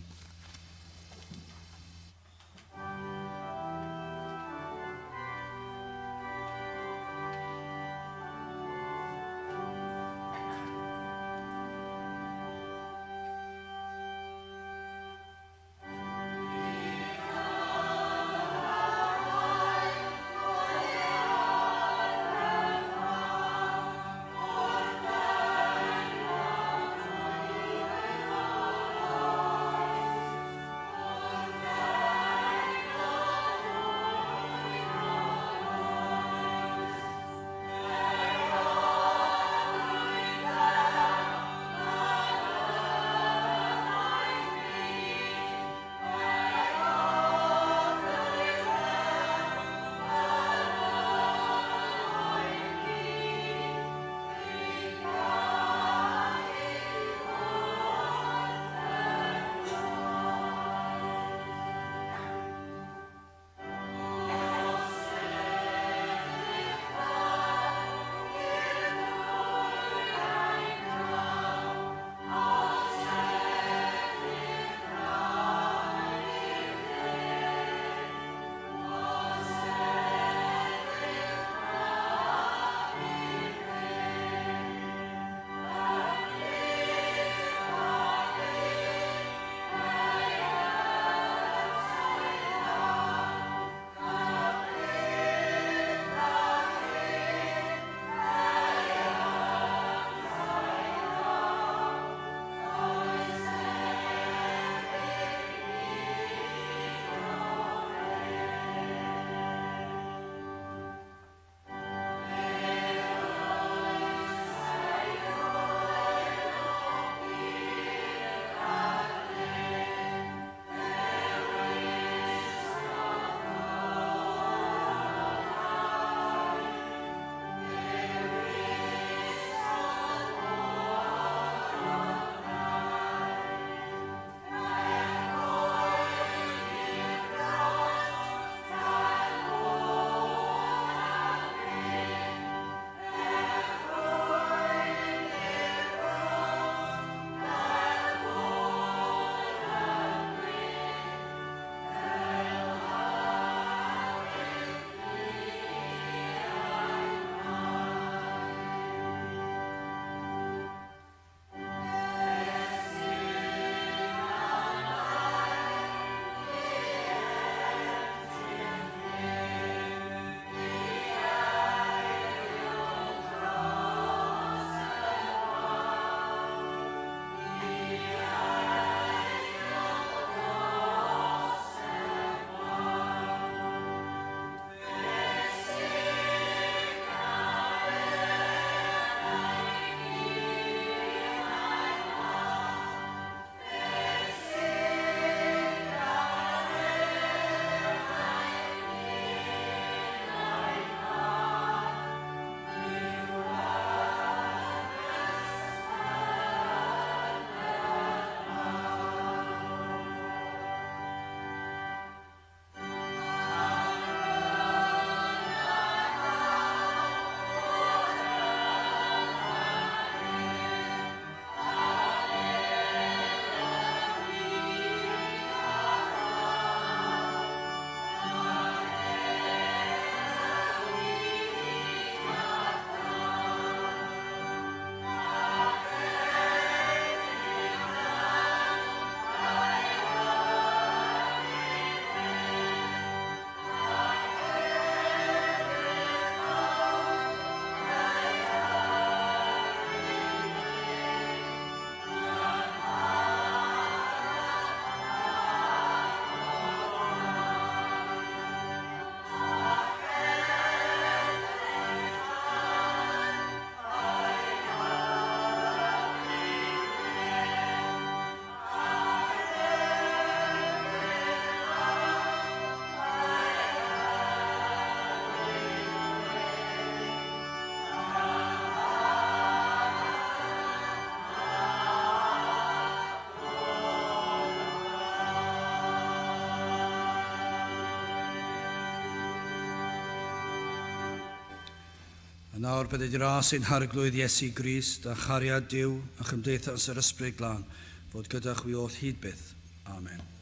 A: A nawr bydded i ras ein Harglwydd Iesu Grist a chariad Duw a chymdeithas yr Ysbryd Glân fod gyda chwi oll hyd byth. Amen.